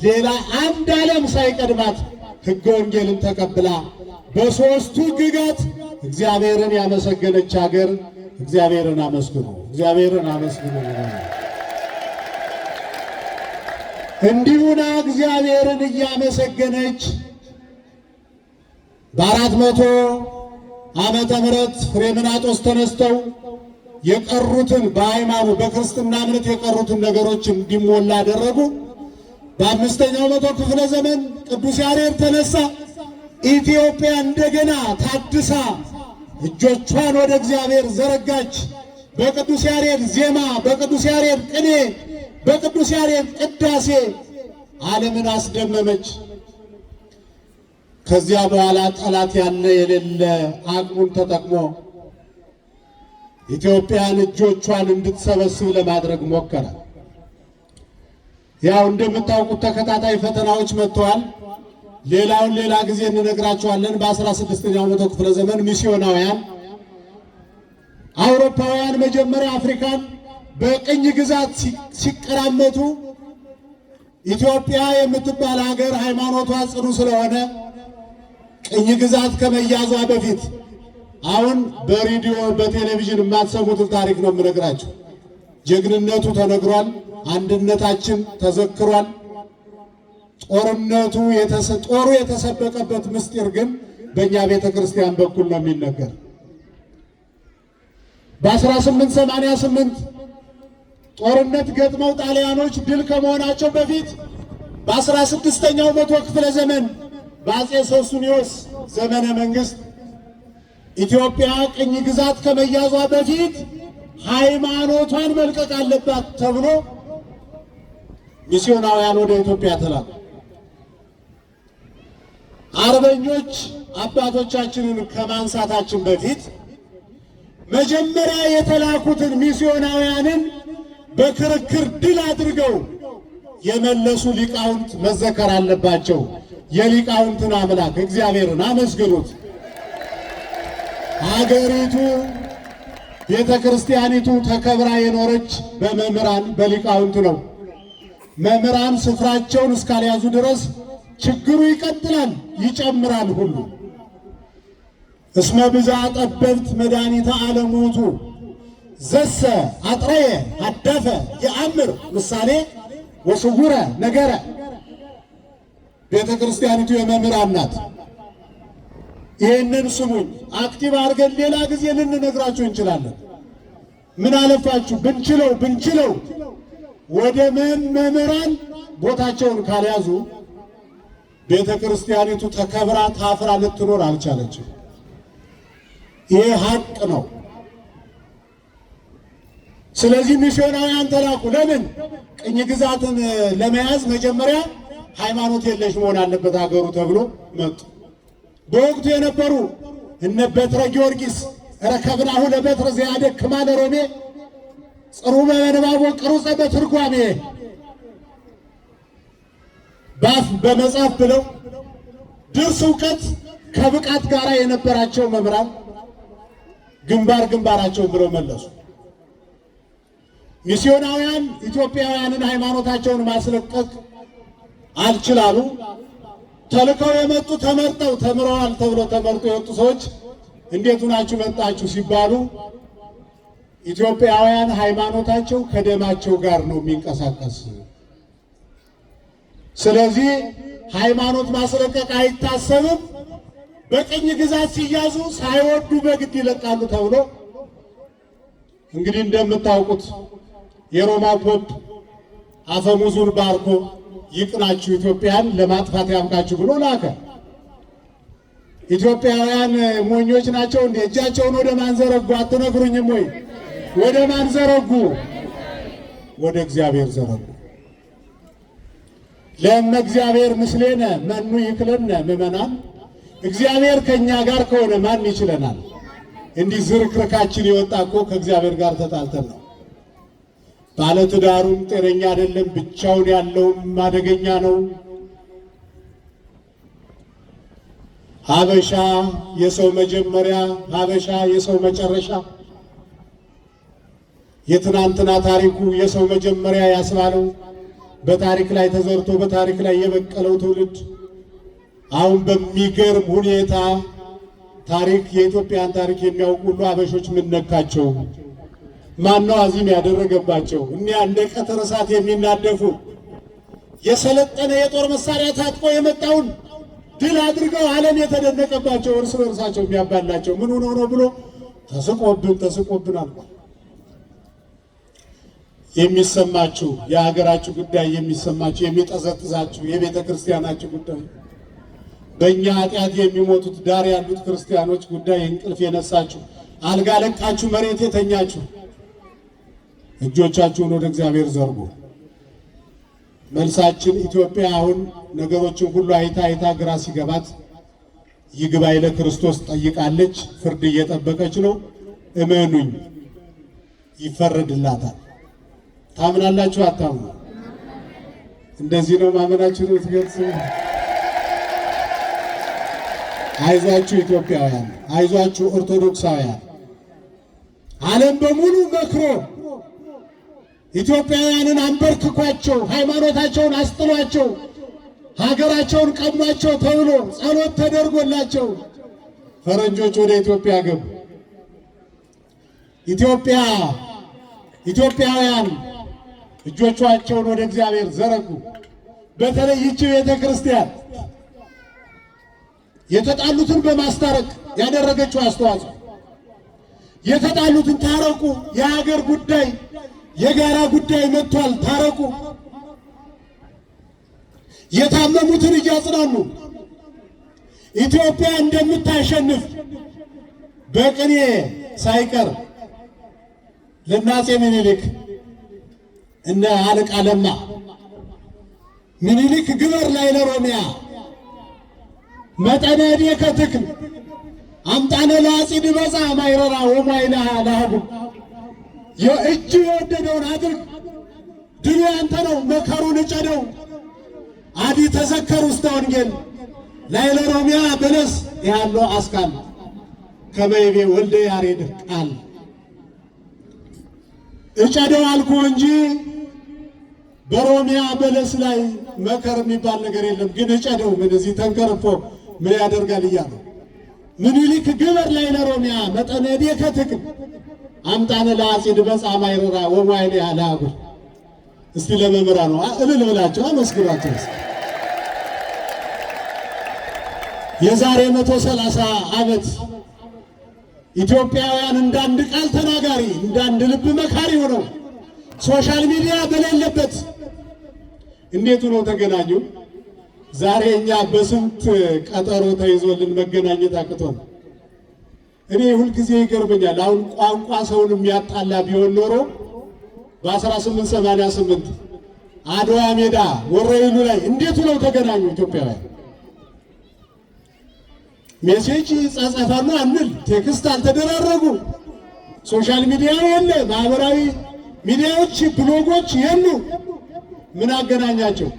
ሌላ አንድ ዓለም ሳይቀድማት ሕገ ወንጌልን ተቀብላ በሦስቱ ሕግጋት እግዚአብሔርን ያመሰገነች ሀገር። እግዚአብሔርን አመስግኑ፣ እግዚአብሔርን አመስግኑ። እንዲሁና እግዚአብሔርን እያመሰገነች በ400 ዓመተ ምህረት ፍሬምናጦስ ተነስተው የቀሩትን በሃይማኖት በክርስትና እምነት የቀሩትን ነገሮች እንዲሞላ አደረጉ። በአምስተኛው መቶ ክፍለ ዘመን ቅዱስ ያሬድ ተነሳ። ኢትዮጵያ እንደገና ታድሳ እጆቿን ወደ እግዚአብሔር ዘረጋች። በቅዱስ ያሬድ ዜማ፣ በቅዱስ ያሬድ ቅኔ፣ በቅዱስ ያሬድ ቅዳሴ ዓለምን አስደመመች። ከዚያ በኋላ ጠላት ያለ የሌለ አቅሙን ተጠቅሞ ኢትዮጵያን እጆቿን እንድትሰበስብ ለማድረግ ሞከረ። ያው እንደምታውቁት ተከታታይ ፈተናዎች መጥተዋል። ሌላውን ሌላ ጊዜ እንነግራቸዋለን። በ16ኛው መቶ ክፍለ ዘመን ሚስዮናውያን አውሮፓውያን መጀመሪያ አፍሪካን በቅኝ ግዛት ሲቀራመቱ ኢትዮጵያ የምትባል ሀገር ሃይማኖቷ ጽኑ ስለሆነ ቅኝ ግዛት ከመያዟ በፊት፣ አሁን በሬዲዮ በቴሌቪዥን የማትሰሙትን ታሪክ ነው የምነግራችሁ። ጀግንነቱ ተነግሯል። አንድነታችን ተዘክሯል። ጦርነቱ ጦሩ የተሰበቀበት ምስጢር ግን በእኛ ቤተ ክርስቲያን በኩል ነው የሚነገር። በ1888 ጦርነት ገጥመው ጣሊያኖች ድል ከመሆናቸው በፊት በ16ኛው መቶ ክፍለ ዘመን በአፄ ሶስኒዮስ ዘመነ መንግስት ኢትዮጵያ ቅኝ ግዛት ከመያዟ በፊት ሃይማኖቷን መልቀቅ አለባት ተብሎ ሚስዮናውያን ወደ ኢትዮጵያ ተላኩ። አርበኞች አባቶቻችንን ከማንሳታችን በፊት መጀመሪያ የተላኩትን ሚስዮናውያንን በክርክር ድል አድርገው የመለሱ ሊቃውንት መዘከር አለባቸው። የሊቃውንትን አምላክ እግዚአብሔርን አመስግኑት። አገሪቱ ቤተ ክርስቲያኒቱ ተከብራ የኖረች በመምህራን በሊቃውንት ነው። መምህራን ስፍራቸውን እስካልያዙ ድረስ ችግሩ ይቀጥላል፣ ይጨምራል ሁሉ። እስመ ብዛ ጠበብት መድኃኒተ ዓለም ውእቱ ዘሰ አጥረየ አደፈ የአምር ምሳሌ ወስውረ ነገረ። ቤተ ክርስቲያኒቱ የመምህራን ናት። ይህንን ስሙኝ፣ active አድርገን ሌላ ጊዜ ልንነግራችሁ እንችላለን። ምን አለፋችሁ ብንችለው ብንችለው ወደ መምህራን ቦታቸውን ካልያዙ ቤተ ክርስቲያኒቱ ተከብራ ታፍራ ልትኖር አልቻለችም። ይሄ ሀቅ ነው። ስለዚህ ሚስዮናውያን ተላኩ። ለምን? ቅኝ ግዛትን ለመያዝ መጀመሪያ ሃይማኖት የለሽ መሆን አለበት ሀገሩ ተብሎ መጡ። በወቅቱ የነበሩ እነ በትረ ጊዮርጊስ ረከብናሁ ለበትረ ዘያደክማ ለሮሜ ጽሩበ በንባቦ ቅሩጸ በትርጓሜ ባፍ በመጻፍ ብለው ድርስ እውቀት ከብቃት ጋር የነበራቸው መምህራን ግንባር ግንባራቸውን ብለው መለሱ። ሚስዮናውያን ኢትዮጵያውያንን ሃይማኖታቸውን ማስለቀቅ አልችላሉ። ተልከው የመጡ ተመርጠው ተምረዋል ተብሎ ተመርጦ የወጡ ሰዎች እንዴት ሆናችሁ መጣችሁ ሲባሉ ኢትዮጵያውያን ሃይማኖታቸው ከደማቸው ጋር ነው የሚንቀሳቀስ። ስለዚህ ሃይማኖት ማስለቀቅ አይታሰብም። በቅኝ ግዛት ሲያዙ ሳይወዱ በግድ ይለቃሉ ተብሎ እንግዲህ እንደምታውቁት የሮማ ፖፕ አፈሙዙን ባርኮ ይቅናችሁ ኢትዮጵያን ለማጥፋት ያብቃችሁ ብሎ ላከ። ኢትዮጵያውያን ሞኞች ናቸው እንዴ? እጃቸውን ወደ ማን ዘረጉ? አትነግሩኝም ወይ? ወደ ማን ዘረጉ? ወደ እግዚአብሔር ዘረጉ። ለእመ እግዚአብሔር ምስሌነ መኑ ይክለነ ምእመናን፣ እግዚአብሔር ከእኛ ጋር ከሆነ ማን ይችለናል? እንዲህ ዝርክርካችን የወጣ እኮ ከእግዚአብሔር ጋር ተጣልተን ነው። ባለትዳሩም ጤነኛ አይደለም፣ ብቻውን ያለውም አደገኛ ነው። ሀበሻ የሰው መጀመሪያ፣ ሀበሻ የሰው መጨረሻ። የትናንትና ታሪኩ የሰው መጀመሪያ ያስባለው በታሪክ ላይ ተዘርቶ በታሪክ ላይ የበቀለው ትውልድ አሁን በሚገርም ሁኔታ ታሪክ የኢትዮጵያን ታሪክ የሚያውቁ ሁሉ ሀበሾች ምን ነካቸው? ማነው አዚም ያደረገባቸው? እኒያ እንደ ቀትር እሳት የሚናደፉ የሰለጠነ የጦር መሳሪያ ታጥቆ የመጣውን ድል አድርገው ዓለም የተደነቀባቸው እርስ በእርሳቸው የሚያባላቸው ምን ሆኖ ነው ብሎ ተስቆብን ተስቆብን አልቋል። የሚሰማችሁ የሀገራችሁ ጉዳይ የሚሰማችሁ የሚጠዘጥዛችሁ የቤተ ክርስቲያናችሁ ጉዳይ በእኛ ኃጢአት የሚሞቱት ዳር ያሉት ክርስቲያኖች ጉዳይ እንቅልፍ የነሳችሁ አልጋ ለቃችሁ መሬት የተኛችሁ እጆቻችሁን ወደ እግዚአብሔር ዘርጉ። መልሳችን ኢትዮጵያ አሁን ነገሮችን ሁሉ አይታ አይታ ግራ ሲገባት ይግባኝ ለክርስቶስ ጠይቃለች። ፍርድ እየጠበቀች ነው። እመኑኝ ይፈረድላታል። ታምናላችሁ? አታምኑ? እንደዚህ ነው ማመናችሁ ነው ትገልጽ። አይዟችሁ ኢትዮጵያውያን፣ አይዟችሁ ኦርቶዶክሳውያን። ዓለም በሙሉ መክሮ ኢትዮጵያውያንን አንበርክኳቸው፣ ሃይማኖታቸውን አስጥሏቸው፣ ሀገራቸውን ቀሟቸው ተብሎ ጸሎት ተደርጎላቸው ፈረንጆች ወደ ኢትዮጵያ ገቡ። ኢትዮጵያ ኢትዮጵያውያን እጆቻቸውን ወደ እግዚአብሔር ዘረጉ። በተለይ ይቺ ቤተ ክርስቲያን የተጣሉትን በማስታረቅ ያደረገችው አስተዋጽኦ፣ የተጣሉትን ታረቁ፣ የሀገር ጉዳይ የጋራ ጉዳይ መጥቷል፣ ታረቁ፣ የታመሙትን እያጽናኑ ኢትዮጵያ እንደምታሸንፍ በቅኔ ሳይቀር ለእነ አፄ ምኒልክ እነ አለቃ ለማ ምኒልክ ግበር ላይ ለሮሚያ መጠነ እዴከ ትክል አምጣነ ለአጺድ በፃ ማይረራ ወማይላ ለአህጉ የእጅ የወደደውን አድርግ፣ ድሉ ያንተ ነው፣ መከሩን እጨደው። አዲ ተዘከር ውስተ ወንጌል ላይ ለሮሚያ በለስ ያለው አስካል ከመይቤ ወልደ ያሬድ ቃል እጨደው አልኩ እንጂ በሮሚያ በለስ ላይ መከር የሚባል ነገር የለም። ግን እጨደው ምን እዚህ ተንከርፎ ምን ያደርጋል እያሉ ምኒልክ ግበር ላይ ለሮሚያ መጠነ እዴከ ትክል አምጣነ ለአጺድ በፃ ማይረራ ወማይል ለአጉር። እስቲ ለመምህራኑ እልል ብላቸው አመስግኗቸው። የዛሬ 130 ዓመት ኢትዮጵያውያን እንዳንድ ቃል ተናጋሪ እንዳንድ ልብ መካሪ ሆነው social media በሌለበት እንዴት ሆነው ተገናኙ? ዛሬ እኛ በስንት ቀጠሮ ተይዞልን መገናኘት አቅቶን፣ እኔ ሁልጊዜ ይገርመኛል። አሁን ቋንቋ ሰውን የሚያጣላ ቢሆን ኖሮ በ1888 አድዋ ሜዳ ወረኢሉ ላይ እንዴት ሆነው ተገናኙ ኢትዮጵያውያን? Message ጻጻፋሉ አንል፣ text አልተደራረጉ፣ social media የለ፣ ማህበራዊ ሚዲያዎች ብሎጎች የሉ። ምን አገናኛቸው?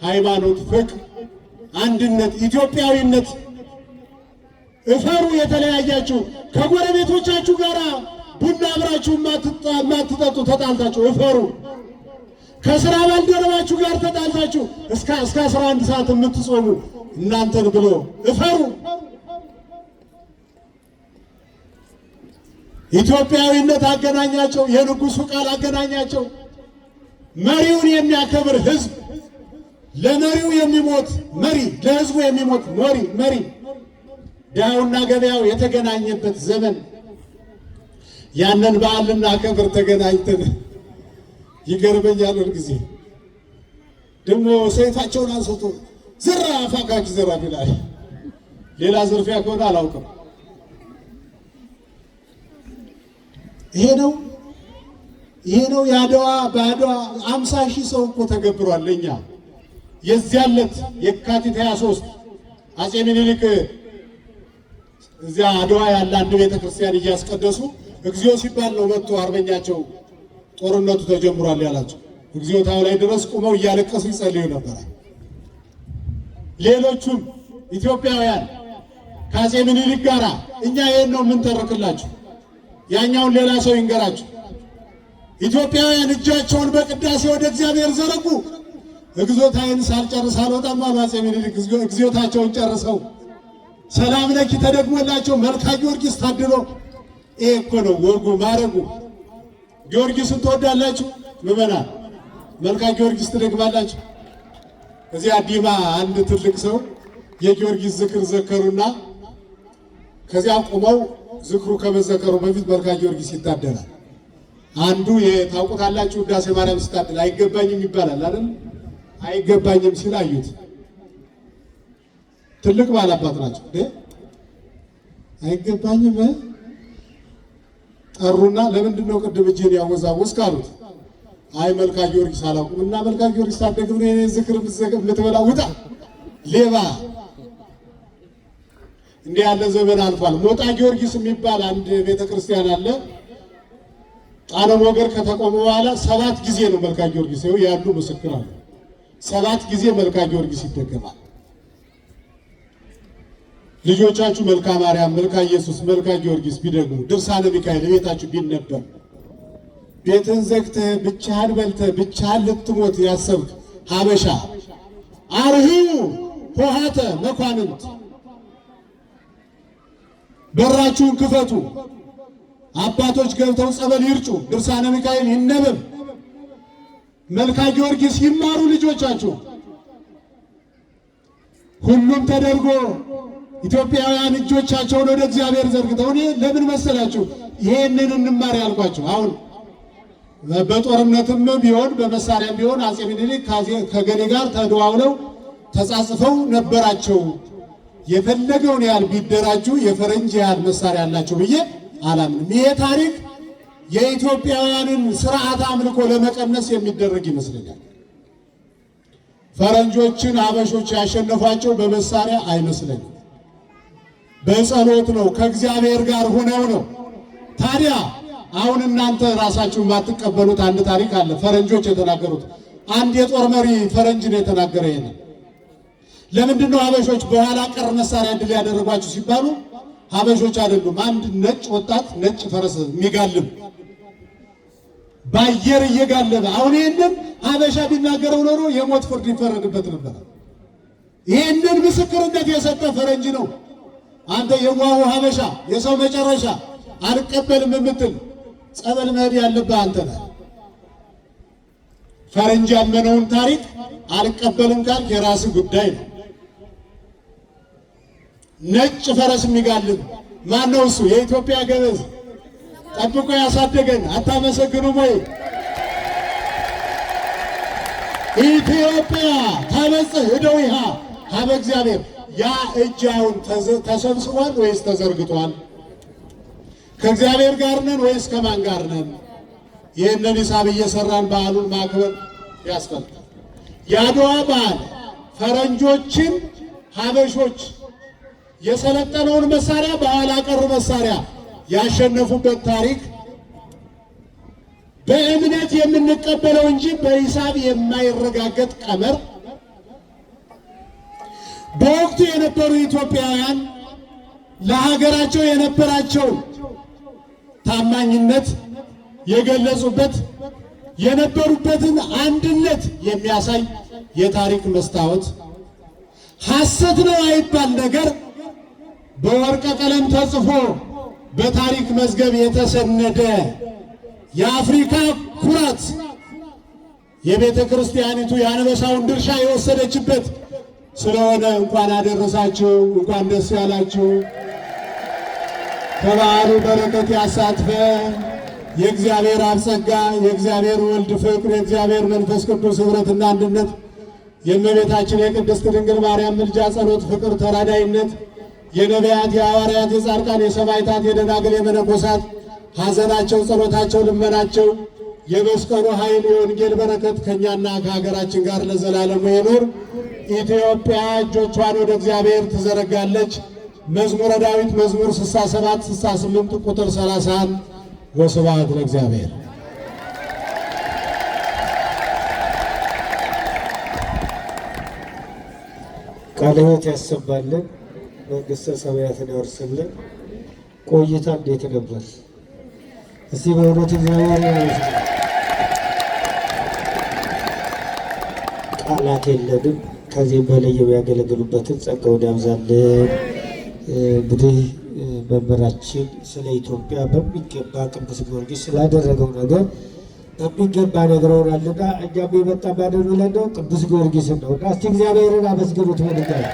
ሃይማኖት፣ ፍቅር፣ አንድነት፣ ኢትዮጵያዊነት። እፈሩ። የተለያያችሁ ከጎረቤቶቻችሁ ጋር ቡና አብራችሁ የማትጠጡ ተጣልታችሁ እፈሩ። ከስራ ባልደረባችሁ ጋር ተጣልታችሁ እስከ 11 ሰዓት የምትጾሙ እናንተን ብሎ እፈሩ። ኢትዮጵያዊነት አገናኛቸው። የንጉሱ ቃል አገናኛቸው። መሪውን የሚያከብር ህዝብ፣ ለመሪው የሚሞት መሪ፣ ለህዝቡ የሚሞት መሪ፣ ድሃውና ገበያው የተገናኘበት ዘመን ያንን በዓል ልናከብር ተገናኝተን ይገርመኛል። ሁልጊዜ ደግሞ ሰይፋቸውን አንስቶ ዘራፍ አካኪ ዘራፍ ይላል። ሌላ ዝርፊያ ከሆነ አላውቅም። ይሄ ነው ይሄ ነው የአድዋ። በአድዋ 50,000 ሰው እኮ ተገብሯል። ለኛ የዚያን ዕለት የካቲት 23 አፄ ምኒልክ እዚያ አድዋ ያለ አንድ ቤተ ክርስቲያን እያስቀደሱ እግዚኦ ሲባል ነው መጥቶ አርበኛቸው ጦርነቱ ተጀምሯል ያላቸው። እግዚኦታው ላይ ድረስ ቁመው እያለቀሱ ይጸልዩ ነበር። ሌሎቹም ኢትዮጵያውያን ከአፄ ምኒልክ ጋር እኛ ይሄን ነው የምንተርክላችሁ፣ ያኛውን ሌላ ሰው ይንገራችሁ። ኢትዮጵያውያን እጃቸውን በቅዳሴ ወደ እግዚአብሔር ዘረጉ። እግዚኦታዬን ሳልጨርስ አልወጣም አሉ አፄ ምኒልክ። እግዚኦታቸውን ጨርሰው ሰላም ለኪ ተደግሞላቸው መልካ ጊዮርጊስ ታድሎ። ይሄ እኮ ነው ወጉ ማረጉ። ጊዮርጊስን ትወዳላችሁ ምዕመናን? መልካ ጊዮርጊስ ትደግማላችሁ? እዚያ ዲማ አንድ ትልቅ ሰው የጊዮርጊስ ዝክር ዘከሩና ከዚያ ቆመው ዝክሩ ከመዘከሩ በፊት መልካ ጊዮርጊስ ይታደላል። አንዱ የታውቁታላችሁ፣ ውዳሴ ማርያም ሲታደል አይገባኝም ይባላል አይደል? አይገባኝም ሲል አዩት። ትልቅ ባላባት ናቸው። አይገባኝም ጠሩና፣ ለምንድን ነው ቅድም እጅህን ያወዛወዝክ አሉት። አይ መልካ ጊዮርጊስ አላውቅም እና መልካ ጊዮርጊስ ታደግም ነው የኔን ዝክር የምትበላ ውጣ ሌባ። እንዲህ ያለ ዘመን አልፏል። ሞጣ ጊዮርጊስ የሚባል አንድ ቤተ ክርስቲያን አለ። ጣነ ሞገር ከተቆመ በኋላ 7 ጊዜ ነው መልካ ጊዮርጊስ ይኸው ያሉ ምስክር አለ። 7 ጊዜ መልካ ጊዮርጊስ ይደገማል። ልጆቻችሁ መልካ ማርያም፣ መልካ ኢየሱስ፣ መልካ ጊዮርጊስ ቢደግሙ፣ ድርሳነ ሚካኤል ቤታችሁ ቢነበብ፣ ቤትህን ዘግተህ ብቻህን በልተህ ብቻህን ልትሞት ያሰብክ ሀበሻ አርህዩ ሆሃተ መኳንንት፣ በራችሁን ክፈቱ። አባቶች ገብተው ጸበል ይርጩ፣ ድርሳነ ሚካኤል ይነበብ፣ መልካ ጊዮርጊስ ይማሩ ልጆቻችሁ። ሁሉም ተደርጎ ኢትዮጵያውያን እጆቻቸውን ወደ እግዚአብሔር ዘርግተው፣ እኔ ለምን መሰላችሁ ይሄንን እንማር ያልኳቸው? አሁን በጦርነትም ቢሆን በመሳሪያም ቢሆን አፄ ምኒልክ ከገሌ ጋር ተደዋውለው ተጻጽፈው ነበራቸው። የፈለገውን ያህል ቢደራጁ የፈረንጅ ያህል መሳሪያ አላቸው ብዬ አላምንም። ይሄ ታሪክ የኢትዮጵያውያንን ስርዓት አምልኮ ለመቀነስ የሚደረግ ይመስለኛል። ፈረንጆችን ሀበሾች ያሸነፏቸው በመሳሪያ አይመስለኝም፣ በጸሎት ነው፣ ከእግዚአብሔር ጋር ሆነው ነው። ታዲያ አሁን እናንተ ራሳችሁን ባትቀበሉት አንድ ታሪክ አለ፣ ፈረንጆች የተናገሩት። አንድ የጦር መሪ ፈረንጅ ነው የተናገረ ይሄንን። ለምንድን ነው ሀበሾች በኋላ ቀር መሳሪያ ድል ያደረጓችሁ ሲባሉ ሀበሾች አይደሉም፣ አንድ ነጭ ወጣት ነጭ ፈረስ የሚጋልብ በአየር እየጋለበ፣ አሁን ይህንን ሀበሻ ቢናገረው ኖሮ የሞት ፍርድ ይፈረድበት ነበር። ይህንን ምስክርነት የሰጠ ፈረንጅ ነው። አንተ የዋሁ ሀበሻ የሰው መጨረሻ አልቀበልም የምትል ጸበል መሄድ ያለብህ አንተ ነህ። ፈረንጅ ያመነውን ታሪክ አልቀበልም ካልክ የራስህ ጉዳይ ነው። ነጭ ፈረስ የሚጋልብ ማን ነው? እሱ የኢትዮጵያ ገበዝ ጠብቆ ያሳደገን አታመሰግኑም ወይ? ኢትዮጵያ ታበጽሕ እደዊሃ ሀበ እግዚአብሔር። ያ እጅ አሁን ተሰብስቧል ወይስ ተዘርግቷል? ከእግዚአብሔር ጋር ነን ወይስ ከማን ጋር ነን? ይህንን ሂሳብ እየሰራን በዓሉን ማክበር ያስፈልጋል። የአድዋ በዓል ፈረንጆችን ሀበሾች የሰለጠነውን መሳሪያ በኋላ ቀር መሳሪያ ያሸነፉበት ታሪክ በእምነት የምንቀበለው እንጂ በሂሳብ የማይረጋገጥ ቀመር፣ በወቅቱ የነበሩ ኢትዮጵያውያን ለሀገራቸው የነበራቸው ታማኝነት የገለጹበት፣ የነበሩበትን አንድነት የሚያሳይ የታሪክ መስታወት፣ ሐሰት ነው አይባል ነገር በወርቀ ቀለም ተጽፎ በታሪክ መዝገብ የተሰነደ የአፍሪካ ኩራት፣ የቤተ ክርስቲያኒቱ የአንበሳውን ድርሻ የወሰደችበት ስለሆነ እንኳን አደረሳችሁ፣ እንኳን ደስ ያላችሁ። ከበዓሉ በረከት ያሳትፈን። የእግዚአብሔር አብ ጸጋ፣ የእግዚአብሔር ወልድ ፍቅር፣ የእግዚአብሔር መንፈስ ቅዱስ ኅብረትና አንድነት፣ የእመቤታችን የቅድስት ድንግል ማርያም ምልጃ፣ ጸሎት፣ ፍቅር፣ ተራዳይነት፣ የነቢያት፣ የሐዋርያት፣ የጻድቃን፣ የሰማዕታት፣ የደናግል፣ የመነኮሳት ሐዘናቸው፣ ጸሎታቸው፣ ልመናቸው፣ የመስቀሉ ኃይል፣ የወንጌል በረከት ከእኛና ከሀገራችን ጋር ለዘላለሙ ይኑር። ኢትዮጵያ እጆቿን ወደ እግዚአብሔር ትዘረጋለች። መዝሙረ ዳዊት መዝሙር 67፣ 68 ቁጥር 31። ወስብሐት ለእግዚአብሔር። ቃለ ሕይወት ያሰማልን፣ መንግሥተ ሰማያትን ያወርስልን። ቆይታ እንዴት ነበር? እስቲ በእውነት እግዚአብሔር ያመስግን። ቃላት የለንም። ከዚህም በላይ የሚያገለግሉበትን ጸጋውን ያብዛልን። እንግዲህ መምህራችን ስለ ኢትዮጵያ በሚገባ ቅዱስ ጊዮርጊስ ስላደረገው ነገር በሚገባ ነግረውናልና እኛም የመጣ ማንን ብለን ነው? ቅዱስ ጊዮርጊስን ነው። እና እስቲ እግዚአብሔርን አመስግኑት በድጋሚ።